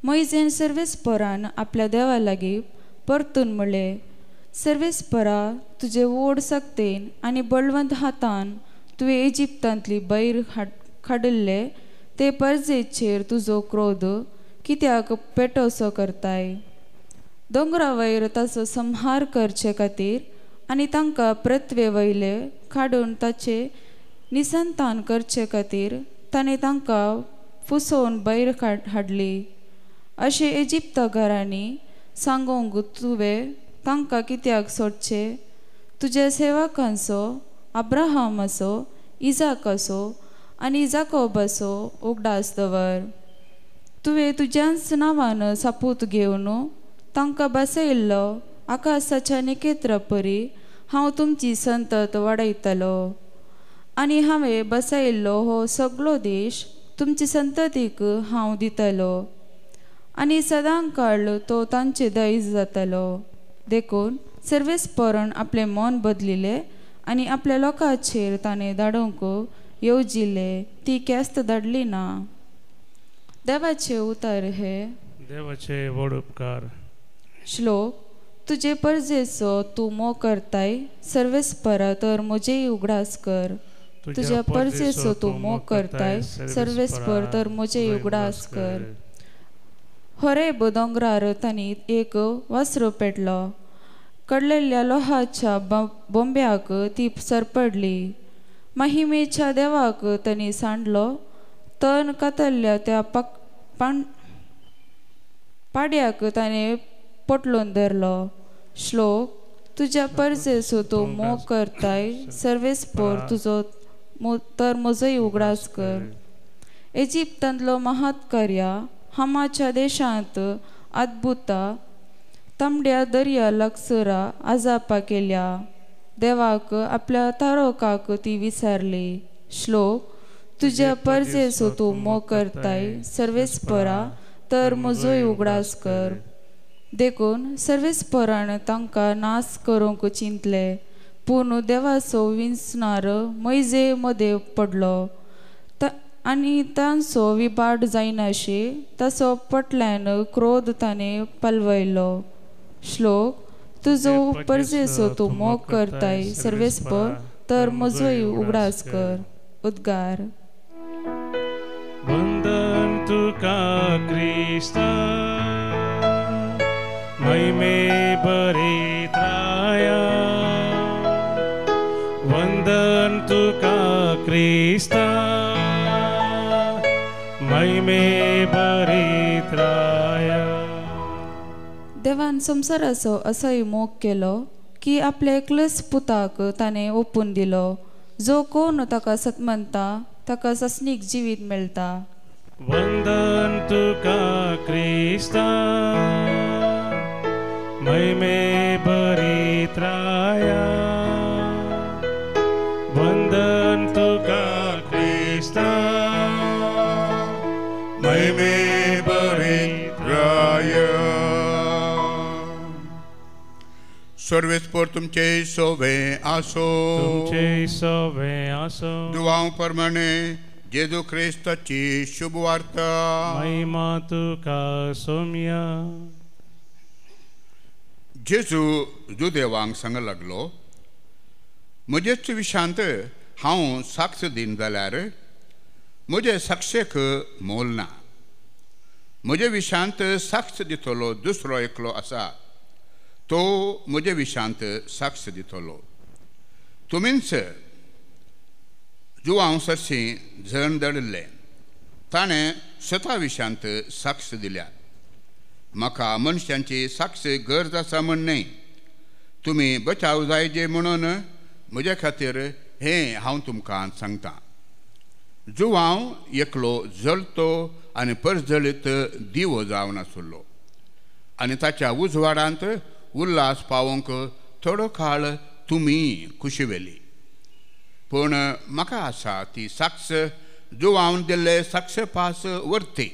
मोयजेन सर्वेस्परान आपल्या देवा लागीं परतून म्हणलें, सर्वेस्परा, तुजे व्हड सक्तेन आनी बळवंत हातान तुवें इजिप्तांतली बैर काडिल्ले ते परजेचेर तुजो क्रोध कित्याक पेटोसो करताय? दोंगरा वयर ताचो संहार करचे खातीर आनी तांकां पृथ्वे वयले काडून ताचे निसंतान करचे खातीर ताणें तांकां फुसोवन बैर हाडली. अशें इजिप्ता घरांनी सांगूंक तुवें तांकां कित्याक सोडचें? तुज्या सेवकांचो अब्राहमाचो, इजाकाचो आनी जाकोबाचो उगडास दवर. तुवें तुज्याच नांवान सापूत घेवन तांकां बसयिल्लो आकाशाच्या नखेत्रा परी हांव तुमची संतत वाडयतलो आनी हांवें बसयिल्लो हो सगळो देश तुमचे संततीक हांव दितलो आनी सदां काळ तो तांचे दायज जातलो. देखून सर्वेस्परान आपलें मन बदलिलें आनी आपल्या लोकांचेर ताणें धाडूंक येवजिल्लें ती केस्त धाडली ना. देवाचे उतर हे देवाचे व्हड उपकार. श्लोक. तुजे परजेचो तूं मोग करताय सर्वेस्परा, तर म्हजेय उगडास कर. तुज्या परजेचो तूं मोग करताय सर्वेस्पर, तर म्हजेय उगडास कर. होरेब दोंगरार तांणी एक वासरो पेटलो. कडलेल्या लोहाच्या बोंब्याक ती सरपडली. महिमेच्या देवाक तांणी सांडलो. तण कातल्ल्या त्या पाड्याक ताणें पोटलून धरलो. श्लोक. तुज्या परजेचो तूं मोग करताय सर्वेस्पर, तुजो तर म्हजोय उगडास कर. इजिप्तांतलो महत्कार्या, हमाच्या देशांत अद्भुता, तांबड्या दर्या लागसरा आजापा केल्या. देवाक आपल्या तारोकाक ती विसरली. श्लोक. तुज्या परजेचो तूं मोग करताय सर्वेस्परा, तर म्हजोय उगडास कर. देखून सर्वेस्परान तांकां नाश करूंक चिंतले, पूण देवाचो विंचणार मोयजे मदें पडलो आनी तांचो विबाड जायनाशी ताचो पटल्यान क्रोध ताणें पालवयलो. श्लोक. तुजो परजेचो तूं मोग करताय सर्वेस्पर, तर म्हजोय उगडास कर. उद्गार. वंदन तुका क्रिस्ता, महिमे बरेत्राया. वंदन तुका क्रिस्ता, महिमे बरेत्राया. देवान संवसाराचो असोय मोग केलो की आपल्या एकलेच पुताक ताणें ओपून दिलो. जो कोण ताका सतमनता ताका ससनीक जिवीत मेळटा. वंदन तुका क्रिस्ता, महिमे बरेत्राया. वंदन तुका क्रिस्ता, महिमे बरेत्राया. सर्वेस्पर तुमचे सोवे आसो, तुमचे सोवे आसो. दुवाव प्रमाणे जेजू क्रिस्ताची शुभ वार्ता. महिमा तुका सोम्या. जेजू जुदेवांक सांग लागलो, म्हजेच विशांत हांव साक्ष दिन जाल्यार म्हजे साक्षेक मोल ना. म्हजे विशांत साक्ष दितलो दुसरो एकलो आसा, तो म्हजे विशांत साक्ष दितलो. तुमीच जुवांव सरशी झण दडिल्लें, ताणें स्वता विशांत साक्ष दिल्या. म्हाका मनशांची साक्ष गरज आसा म्हण न्हय, तुमी बचाव जायजे म्हणून म्हजे खातीर हें हांव तुमकां सांगतां. जुवांव एकलो जळतो आनी परजळीत दिवो जावन आसलो आनी ताच्या उजवाडांत उल्हास पावोवंक थोडो काळ तुमी खुशी वेली. पूण म्हाका आसा ती साक्ष जुवावन दिल्ले साक्ष पास वरती.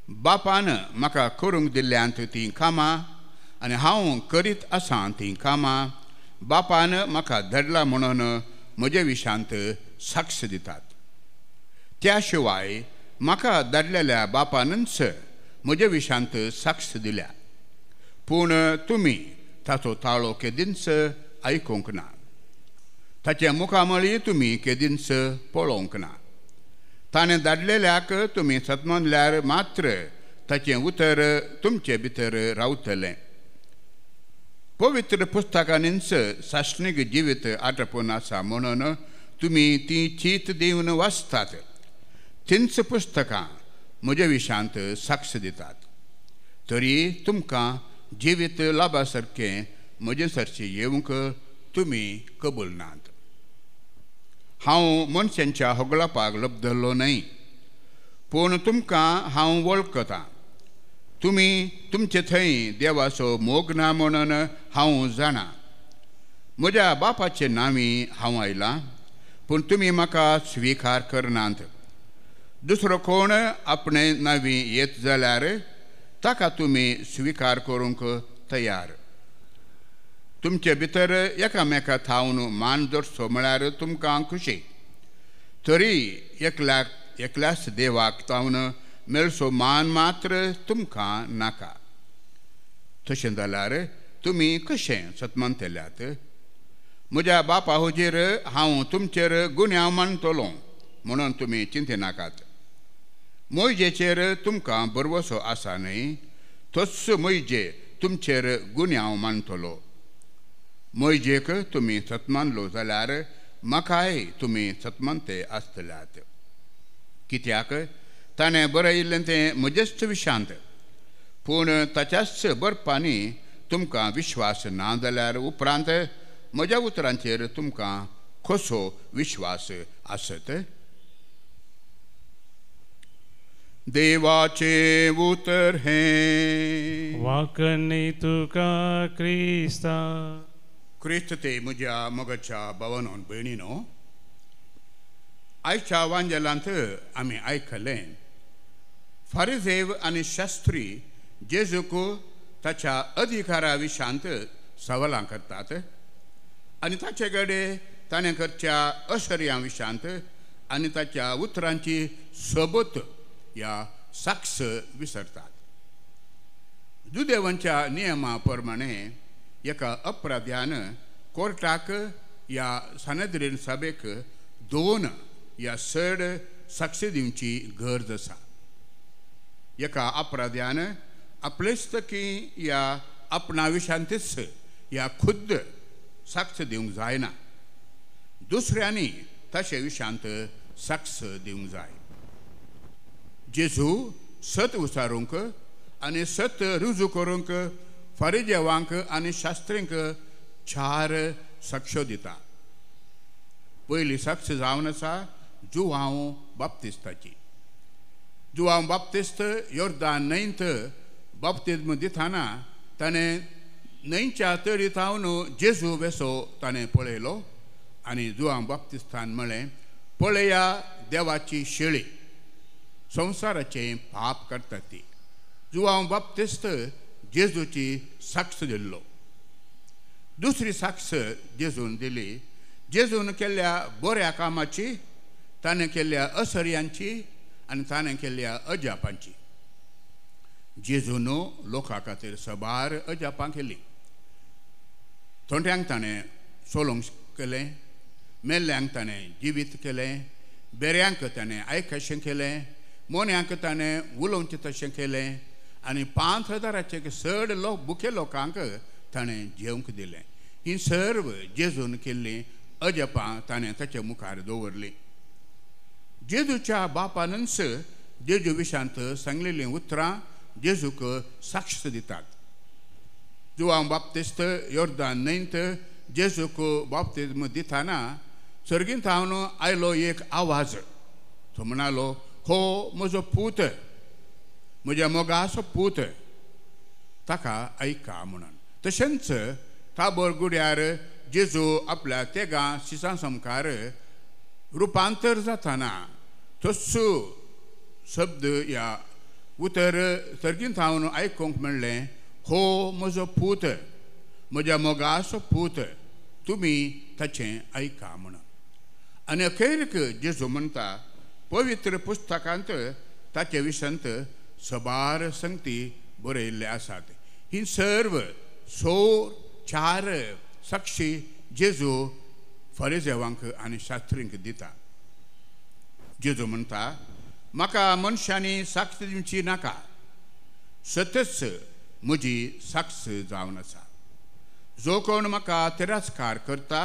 बापान म्हाका करूंक दिल्ल्यांत तीं कामां आनी हांव करीत आसां तीं कामां बापान म्हाका धाडला म्हणून म्हजे विशांत साक्ष दितात. त्या शिवाय म्हाका धाडलेल्या बापानच म्हजे विशांत साक्ष दिल्या. पूण तुमी ताचो ताळो केदींच आयकूंक ना, ताचे मुखामळी तुमी केदींच पळोवंक ना. ताणें धाडलेल्याक तुमी सतमानल्यार मात्र ताचें उतर तुमचे भितर रावतलें. पवित्र पुस्तकांनीच सासणीक जिवीत आटपून आसा म्हणून तुमी ती चीत दिवन वाचतात. तींच पुस्तकां म्हजे विशांत साक्ष दितात. तरी तुमकां जिवीत लाभा सारकें म्हजे सरशी येवंक तुमी कबूल नात. हांव मनशांच्या होगळापाक लब्धलो न्हय, पूण तुमकां हांव वळखतां. तुमी तुमचे थंय देवाचो मोग ना म्हणून हांव जाणा. म्हज्या बापाचे नांवी हांव आयलां, पूण तुमी म्हाका स्विकार करनात. दुसरो कोण आपणे नांवी येत जाल्यार ताका तुमी स्विकार करूंक तयार. तुमचे भितर एकामेका थावन मान दरचो म्हळ्यार तुमकां खुशी, तरी एकल्याक एकल्याच देवाक थावन मेळचो मान मात्र तुमकां नाका. तशें जाल्यार तुमी कशें सतमानतल्यात? म्हज्या बापा हुजीर हांव तुमचेर गुन्यांव मानतलो म्हणून तुमी चिंतिनाकात. मोयजेचेर तुमकां भरवसो आसा न्हय, तोच मोयजे तुमचेर गुन्यांव मानतलो. मोयजेक तुमी सतमानलो जाल्यार म्हाकाय तुमी सतमानते आसतल्यात. कित्याक ताणें बरयिल्लें तें म्हजेच विशांत, पूण ताच्याच बरपांनी तुमकां विश्वास ना जाल्यार उपरांत म्हज्या उतरांचेर तुमकां कसो विश्वास आसत? देवाचें उतर हें. वाकणी तुका क्रिस्ता. क्रिस्त ते म्हज्या मोगाच्या भावानो भयणीनो, आयच्या वांजेलांत आमी आयकलें फारिजेव आनी शास्त्री जेजूक ताच्या अधिकारा विशांत सवालां करतात आनी ताचे कडेन ताणें करच्या अशर्यां विशांत आनी ताच्या उतरांची सोबत ह्या साक्ष विसरतात. जुदेवांच्या नियमा प्रमाणे एका अपराध्यान कोर्टाक ह्या सानेद्रीन सभेक दोन या चड साक्षी दिवची गरज आसा. एका अपराध्यान आपलेच की या आपणा विशांतीच या खुद्द साक्ष दिवंक जायना, दुसऱ्यांनी ताचे विशांत साक्ष दिवंक जाय. जेजू सत उचारूंक आनी सत रुजू करूंक फारिजेवांक आनी शास्त्रींक चार साक्षो दिता. पयली साक्ष जावन आसा जुवांव बाप्तिस्ताची. जुवांव बाप्तिस्त योर्दान न्हंयत बाप्तिज्म दितना ताणें न्हंयच्या तरी थावन जेजू वेसो ताणें पळयलो आनी जुवांव बाप्तिस्तान म्हळें, पळया देवाची शेळी, संवसाराचें पाप करता ती. जुवांव बाप्तिस्त जेजूची साक्ष दिल्लो. दुसरी साक्ष जेजून दिली, जेजून केल्ल्या बऱ्या कामाची, ताणें केल्ल्या असर्यांची आनी ताणें केल्ल्या अजापांची. जेजून लोकां खातीर सबार अजापां केली. थोंट्यांक ताणें सोलोंक केलें, मेल्ल्यांक ताणें जिवीत केलें, बेऱ्यांक ताणें आयकशें केलें, मोन्यांक ताणें उलोवचें तशें केलें आनी 5000 चड लोक भुके लोकांक ताणें जेवंक दिलें. ही सर्व जेजून केल्लीं अजपां ताणें ताचे मुखार दवरलीं. जेजूच्या बापानच जेजू विशांत सांगलेलीं उतरां जेजूक साक्ष दितात. जुवांव बाप्तिस्त योर्दान न्हंयत जेजूक बाप्तिज्म दिताना सर्गींत हांव आयलो एक आवाज. तो म्हणालो, हो म्हजो पूत, म्हज्या मोगाचो पूत, ताका आयका म्हणून. तशेंच ताबोर गुड्यार जेजू आपल्या तेगां शिसां सामकार रुपांतर जाताना तस्सो शब्द या उतर सर्गींत हांव आयकूंक म्हणलें, हो म्हजो पूत, म्हज्या मोगाचो पूत, तुमी ताचें आयका म्हणून. आनी अखेरीक जेजू म्हणटा, पवित्र पुस्तकांत ताचे विशंत सबार संगती बरयल्ले आसात. ही सर्व 4 साक्षी जेजू फरिजेवांक आनी शास्त्रींक दिता. जेजू म्हणटा, म्हाका मनशांनी साक्ष दिवची नाका, सतच म्हजी साक्ष जावन आसा. जो कोण म्हाका तिरस्कार करता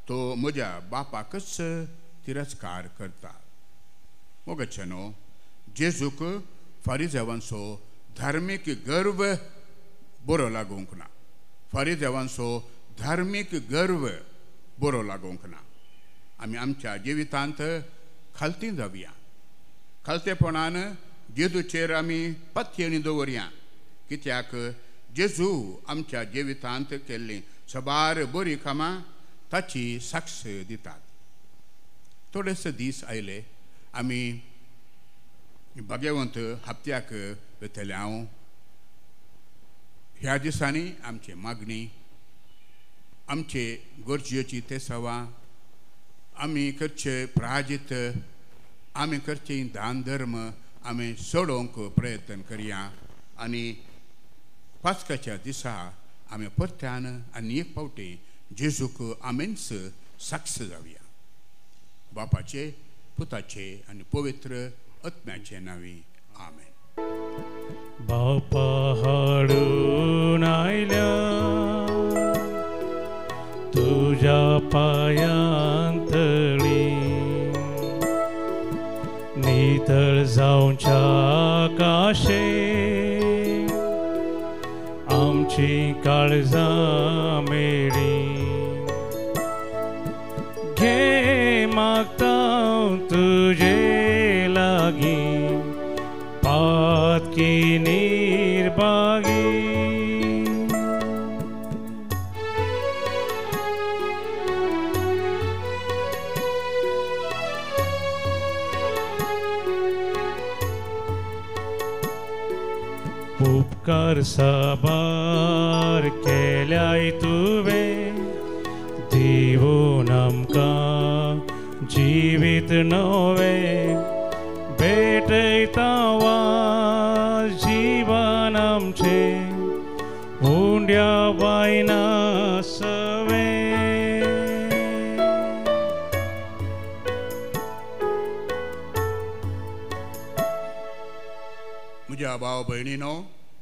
तो म्हज्या बापाकच तिरस्कार करता. मोगाच्यानो, जेजूक फारिजेवांचो धार्मीक गर्व बरो लागूंक ना. फारिजेवांचो धार्मीक गर्व बरो लागूंक ना. आमी आमच्या जिवितांत खालती जावया. खालतेपणान जेजूचेर आमी पथ्यणी दवरया, कित्याक जेजू आमच्या जिवितांत केल्लीं सबार बरीं कामां ताची साक्ष दितात. थोडेसे दीस आयले आमी भाग्यवंत हप्त्याक वतले. हांव ह्या दिसांनी आमची मागणी, आमचे गरजेची तेसावां, आमी करचे प्राजित, आमी करचे दान धर्म आमी सोडोवंक प्रयत्न करया आनी पास्काच्या दिसा आमी परत्यान आनी एक फावटी जेजूक आमीच साक्ष जावया. बापाचे, पुताचे आनी पवित्र आत्म्याचे नांवी आमेन. बापा हाडून आयल्या तुज्या पायांतळी, नितळ जावच्या काशे आमची काळजां मेळी. घे मागता तुजे लागीं पातकी निर्भागी. उपकार साबार केल्याय तुवें दिवन आमकां जिवीत नवें, भेटयता वास जीवन आमचें उंड्या बायना सवें. म्हज्या भाव भयणीनो,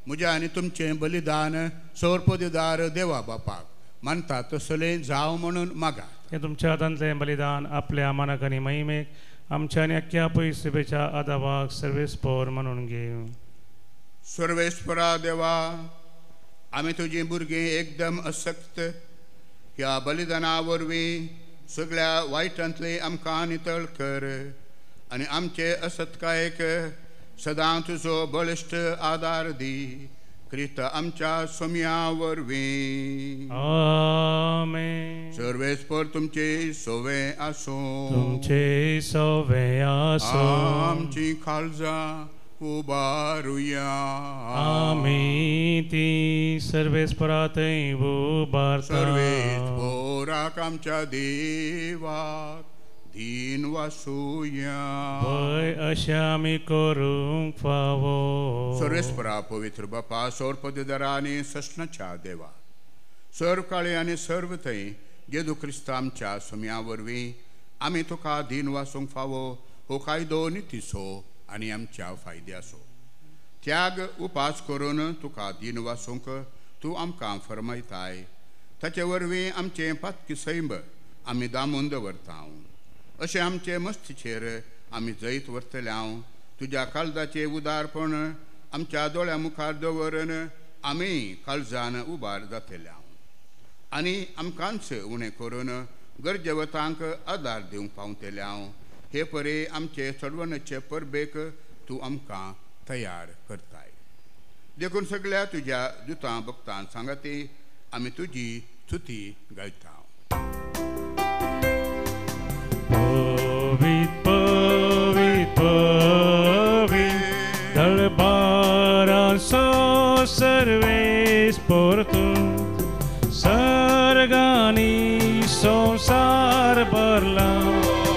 म्हज्या आनी तुमचें बलिदान सोरपदिदार देवा बापाक मानता तसलें जावं म्हणून मागात. हें तुमच्या हातांतलें बलिदान आपल्या मानाक आनी महिमेक आमच्या आनी अख्ख्या पयसुबेच्या आदावाक सर्वेस्पोर म्हणून घेवं. सर्वेस्परा देवा, आमी तुजीं भुरगीं एकदम असक्त ह्या बलिदाना वरवीं सगळ्या वायटांतलें आमकां नितळ कर आनी आमचे असत्कायेक सदां तुजो बळिश्ट आदार दी. क्रिस्त आमच्या सोम्या वरवीं. आमेन. सर्वेस्पर तुमचे सोवे आसूं. तुमचे सोवे आसूं. आमची काळजां उबारुया. आमी ती सर्वेस्परा थंय उबारता. सर्वेस्पराक आमच्या देवाक दीन वासुया. भंय अशें आमी करूंक फावो. सर्वेस्परा पवित्र बापा, सोरपदरा आनी सस्नाच्या देवा, सर्व काळे आनी सर्व थंय जेजू क्रिस्ता आमच्या सुम्या वरवीं आमी तुका दीन वासूंक फावो हो कायदो नितीचो आनी आमच्या फायद्याचो। त्याग उपास करून तुका दीन वासूंक तूं आमकां फरमायताय, ताचे वरवीं आमचें पातकी सैंब आमी दामून दवरता। अशें आमचे मस्तीचेर आमी जैत व्हरतले। तुज्या काळजाचें उदारपण आमच्या दोळ्या मुखार दवरून आमी काळजान उबार जातले आनी आमकांच उणें करून गरजेवतांक आदार दिवंक पावतले। हे परी आमचे चडवणचे परबेक तूं आमकां तयार करताय। देखून सगळ्या तुज्या दुतां भक्तां सांगाती आमी तुजी स्तुती गायता। पवित्र पवित्र पवित्र दळबाराचो सर्वेस्पर तूं, सर्गांनी संवसार भरला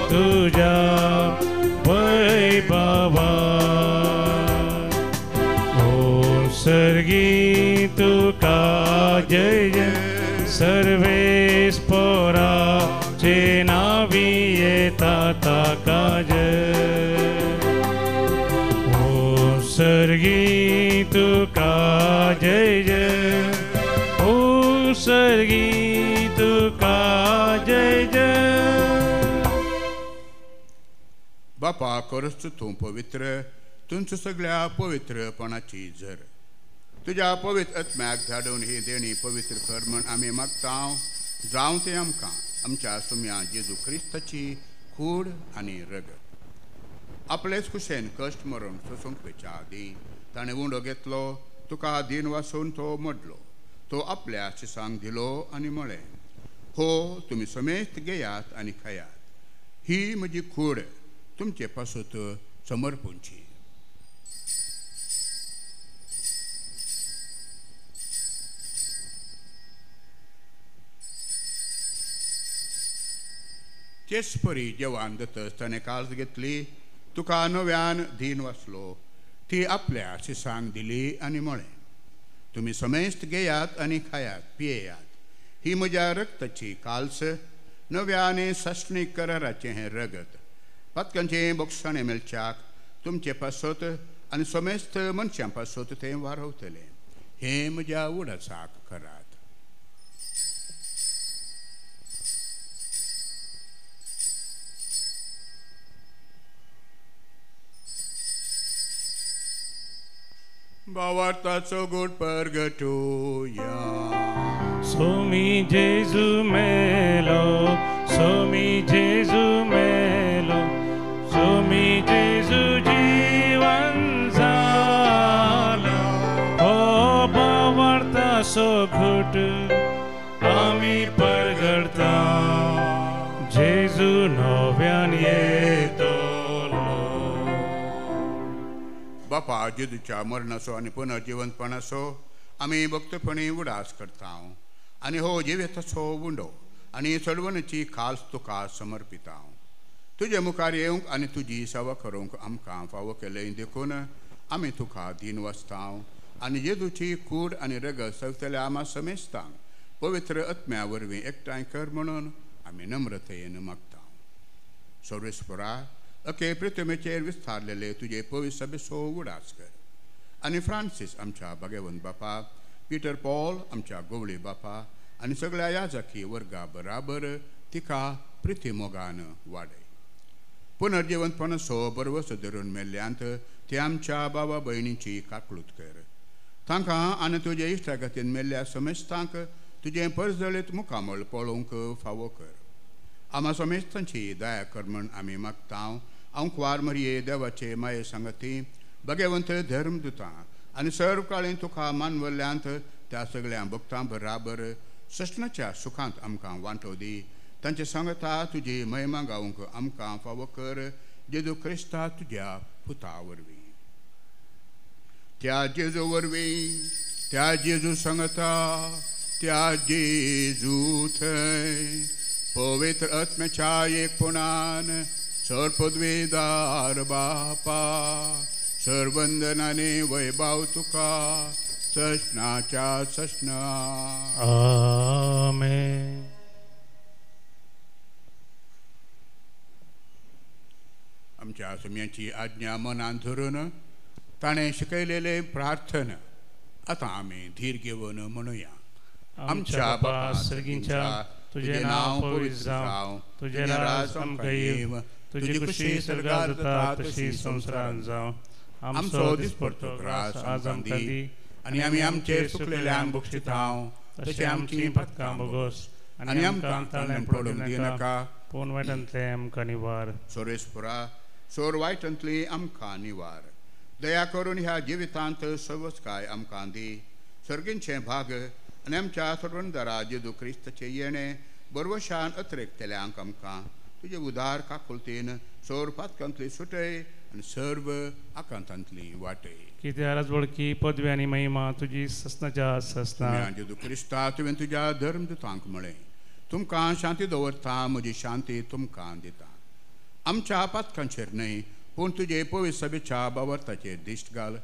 तुज्या वैभवान। ओ सर्गी तुका जय जय, सर्वेस्पराचे नांवी येता ताका जय। ओ सर्गी तुका जय जय, ओ सर्गी तुका जय जय। बापा खरंच तूं पवित्र, तुमच्या सगळ्या पवित्रपणाची जर तुज्या पवित्र आत्म्याक धाडून ही देणी पवित्र कर म्हण आमी मागता। जावं तें आमकां आमच्या सुम्या जेजू क्रिस्ताची कूड आनी रगत। आपलेच कुशेन कश्ट मरण सोसूंक वयच्या आदीं ताणें उंडो घेतलो, तुका दीन वासून तो मोडलो, तो आपल्या शिसांक दिलो आनी म्हळें, हो तुमी समेस्त घेयात आनी खायात, ही म्हजी कूड तुमचे पासत समर्पूंची। तेच परी जेवण जातच ताणें काळज घेतली, तुका नव्यान दीन वाचलो, ती आपल्या शिसांक दिली आनी म्हळें, तुमी समेस्त घेयात आनी खायात पियेयात, ही म्हज्या रक्ताची काल्स, नव्या आनी सासणीक कराराचें हें रगत, पातकांचें बोगसाणें मेळच्याक तुमचे पासत आनी समेस्त मनशां पासत तें वारवतलें, हें म्हज्या उडासाक करात। भावार्थाचो गोड परगटुया। सोमी जेजू मेलो, सोमी जेजू मेलो, सोमी जेजू जीवन जाला, हो भावार्थाचो घुट आमी परगडता, जेजू नव्यान येतलो। बापा जेजूच्या मरणाचो आनी पुनर्जिवंतपणाचो आमी भक्तपणी उडास करता आनी हो जिवेताचो उंडो आनी चडवणेची खास तुका समर्पिता। तुजे मुखार येवंक आनी तुजी सेवा करूंक आमकां फावो केलें देखून आमी तुका दीन वाचता आनी जेजूची कूड आनी रगत सवतल्या आमा समेस्तांक पवित्र आत्म्या वरवीं एकठांय कर म्हणून आमी नम्रतेन मागता। सर्वेस्परा अके पृथ्वीचेर विस्तारलेले तुजे पवित्र सभेचो उडास कर आनी फ्रांसीस आमच्या भाग्यवंत बापा, पीटर पॉल आमच्या गोवळी बापा आनी सगळ्या याजकी वर्गा बराबर तिका प्रिती मोगान वाडय। पुनर्जिवंतपणाचो बरवसो धरून मेल्ल्यांत ते आमच्या बाबा भयणीची काकळूत कर, तांकां आनी तुजे इश्टागतीन मेल्ल्या समेस्तांक तुजें परजळीत मुखामळ पळोवंक फावो कर। आमा समेस्तांची दया कर म्हण आमी मागता। आंकवार मरिये देवाचे माये सांगती भगवंत धर्मदुतां आनी सर्व काळीं तुका मानवल्ल्यांत त्या सगळ्या भक्तां बराबर सस्नाच्या सुखांत आमकां वांटो दी, तांचे सांगता तुजी महिमा गावंक आमकां फावो कर, जेजू क्रिस्ता तुज्या पुता वरवीं। त्या जेजू वरवीं, त्या जेजू सांगता, त्या जेजू थंय पवित्र आत्म्याच्या एकपणान सर पदवीदार बापा, सरवंदनाने वैभव तुका ससनाच्या ससना। आमेन। आमच्या सुम्याची आज्ञा मनान धरून ताणें शिकयलेलें प्रार्थना आतां आमी धीर घेवन म्हणुया. आमच्या बापा सर्गींच्या, तुजें नांव पवित्र जावं, तुजें राज आमकां येवं, तुजी खुशी स्वर्गार जाता तशी संवसारांत जावं. आमचो दिसपडतो ग्रास आज आमकां दी, आनी आमी आमचेर चुकलेल्यांक बक्षितांव तशें आमचीं पथकां भोगोस, आनी आमकां ताळ्यान पडूंक दिनाका, पूण वायटांतलें आमकां निवार. सोरेस्पुरा सोर वायटांतली आमकां निवार. दया करून ह्या जिवितांत सवस्काय आमकां दी. सर्गींचें भाग आनी आमच्या सोडवणदारा जेजू क्रिस्ताचें येणें बरवशान अत्रेकतल्यांक आमकां तुजे उदार काकुळतीन सोर पातकांतली सुटय आनी सर्व आकांतांतली वाटय. कित्याक राजवळकी पदवी आनी महिमा तुजी ससनाच्या ससना. जेजू क्रिस्ता, तुवें तुज्या धर्मदूतांक म्हळें, तुमकां शांती दवरता, म्हजी शांती तुमकां दिता. आमच्या पातकांचेर न्हय पूण तुजे पवित्र सभेच्या बावर्ताचेर दिश्ट घाल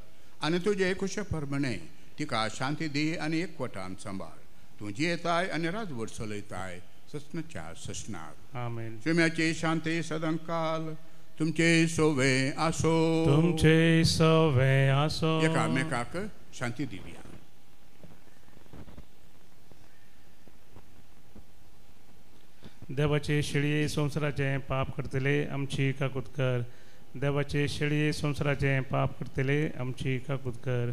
आनी तुजे खुशे प्रमाणे तिका शांती दी आनी एकवटान सांबाळ. तूं जियेताय आनी राजवट चलयताय ससनाच्या ससनाक. आमेन. शिम्याची शांती सदांकाल तुमचे सोवे आसो. तुमचे सोवे आसो. एकामेकाक शांती दिवया. देवाचे शेळये संवसाराचें पाप करतले आमची काकूत कर. देवाचे शेळये संवसाराचें पाप करतले आमची काकूत कर.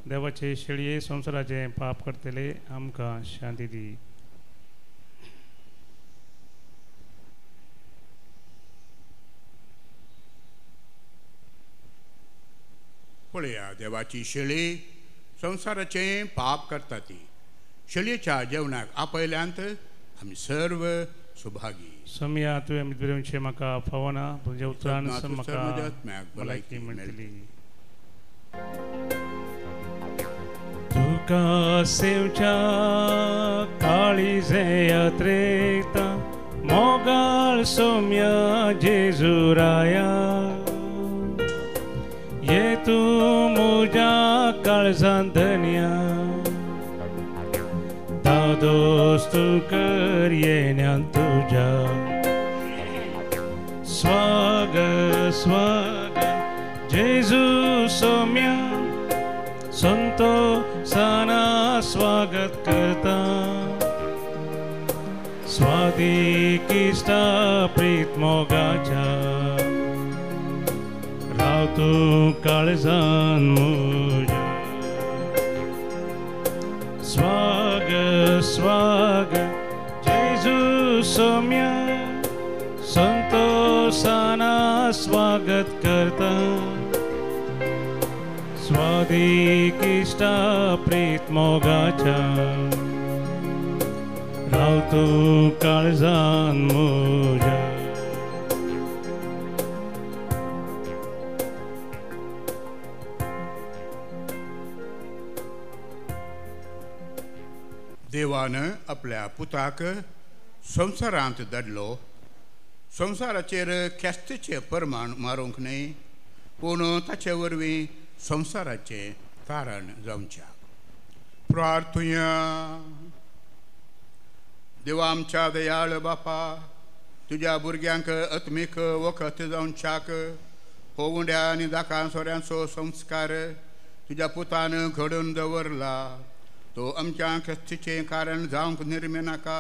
देवाचे शेळये संवसाराचें पाप करतले आमकां शांती दी. पळया देवाची शेळी संवसाराचें पाप करता ती. शेळयेच्या जेवणाक आपयल्यांत आमी सर्व सुभागी. सोम्या, तुवें मित्रवंशे म्हाका फावना, तुज्या उतरान म्हाका भलायकी मेळटली. तुका सेवच्या काळीजे यात्रेता मोगाळ सोम्या जेजुराया, ये तूं म्हज्या काळजांत धन्या, दादोस तूं कर येण्यान तुज्या. स्वागत स्वागत जेजू सोम्या, संतोषाना स्वागत करता. स्वादीक इश्टा प्रीत मोगाच्या, राव तूं काळजान म्हज्या. स्वागत स्वागत जेजू सोम्या, संतोषाना स्वागत करता. स्वादीक इश्टा प्रीत मोगाच्या, राव तूं काळजान म्हज्या. देवान आपल्या पुताक संवसारांत धाडलो. संवसाराचेर ख्यास्तीचें प्रमाण मारूंक न्हय, पूण ताचे वरवीं संवसाराचें तारण जावच्याक. प्रार्थुया. देवा आमच्या दयाळ बापा, तुज्या भुरग्यांक आत्मीक वखत जावच्याक हो उंड्या आनी दाकां सोऱ्यांचो संस्कार तुज्या पुतान घडोवन दवरला. तो आमच्या ख्यास्तीचें कारण जावंक निर्मेनाका,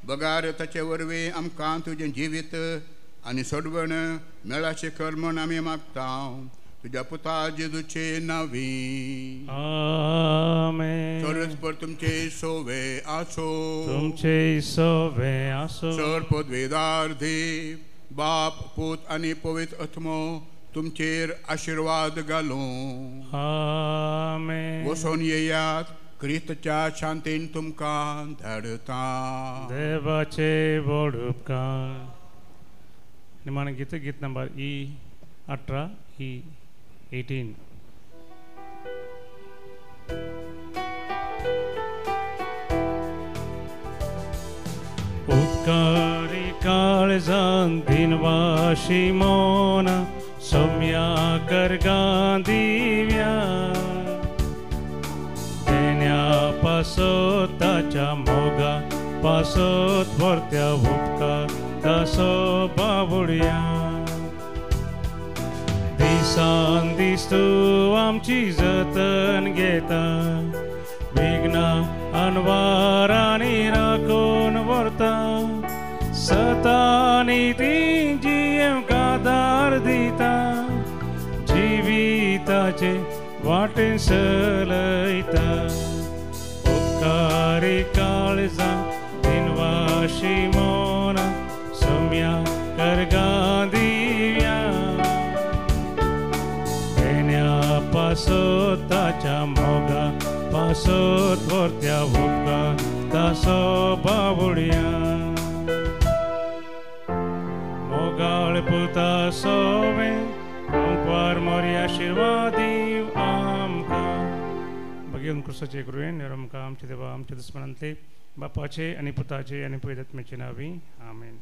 बगार ताचे वरवीं आमकां तुजें जिवीत आनी सोडवण मेळाचें कर म्हूण आमी मागता. तुज्या पुता जेजूचे नांवी. आमेन. परस्पर तुमचे सोवे आसो. तुमचे सोवे आसो. सर पदवेदार देव बाप पूत आनी पवित्र आत्मो तुमचेर आशिर्वाद घालूं. आमेन. वसोन येयात, क्रिस्तच्या शांतीन तुमकां धाडता. देवाचे व्हड उपकार. निमाणें गीत, गीत नंबर ई 18 ई 18. उपकारी काळजान दिनवाशी मोना, सोम्या करगां दिव्या, देण्या पासत ताच्या मोगा पासत व्हरत्या उपकार दासो बाबुडया. दिसान दीस तूं आमची जतन घेता विघ्ना अनवारांनी राखून व्हरता सतानी ती जियेवंक आदार दिता जिविताचे वाटेन चलयता उपकारी काळजां दिनवाशी मोना सोम्या करगां दिव्या पेण्या पासत ताच्या मोगा पासत व्हरत्या उपकार तासो बावुडया मोगाळ पुता सोवे ओंकार मोरी आशिर्वाद दीव आमकां. भगेवन क्रिस्ताचे कृपेन आमकां आमचे देवा आमच्या दुस्मनांतले बापाचे आनी पुताचे आनी पवित्र आत्म्याचे नांवी आमेन.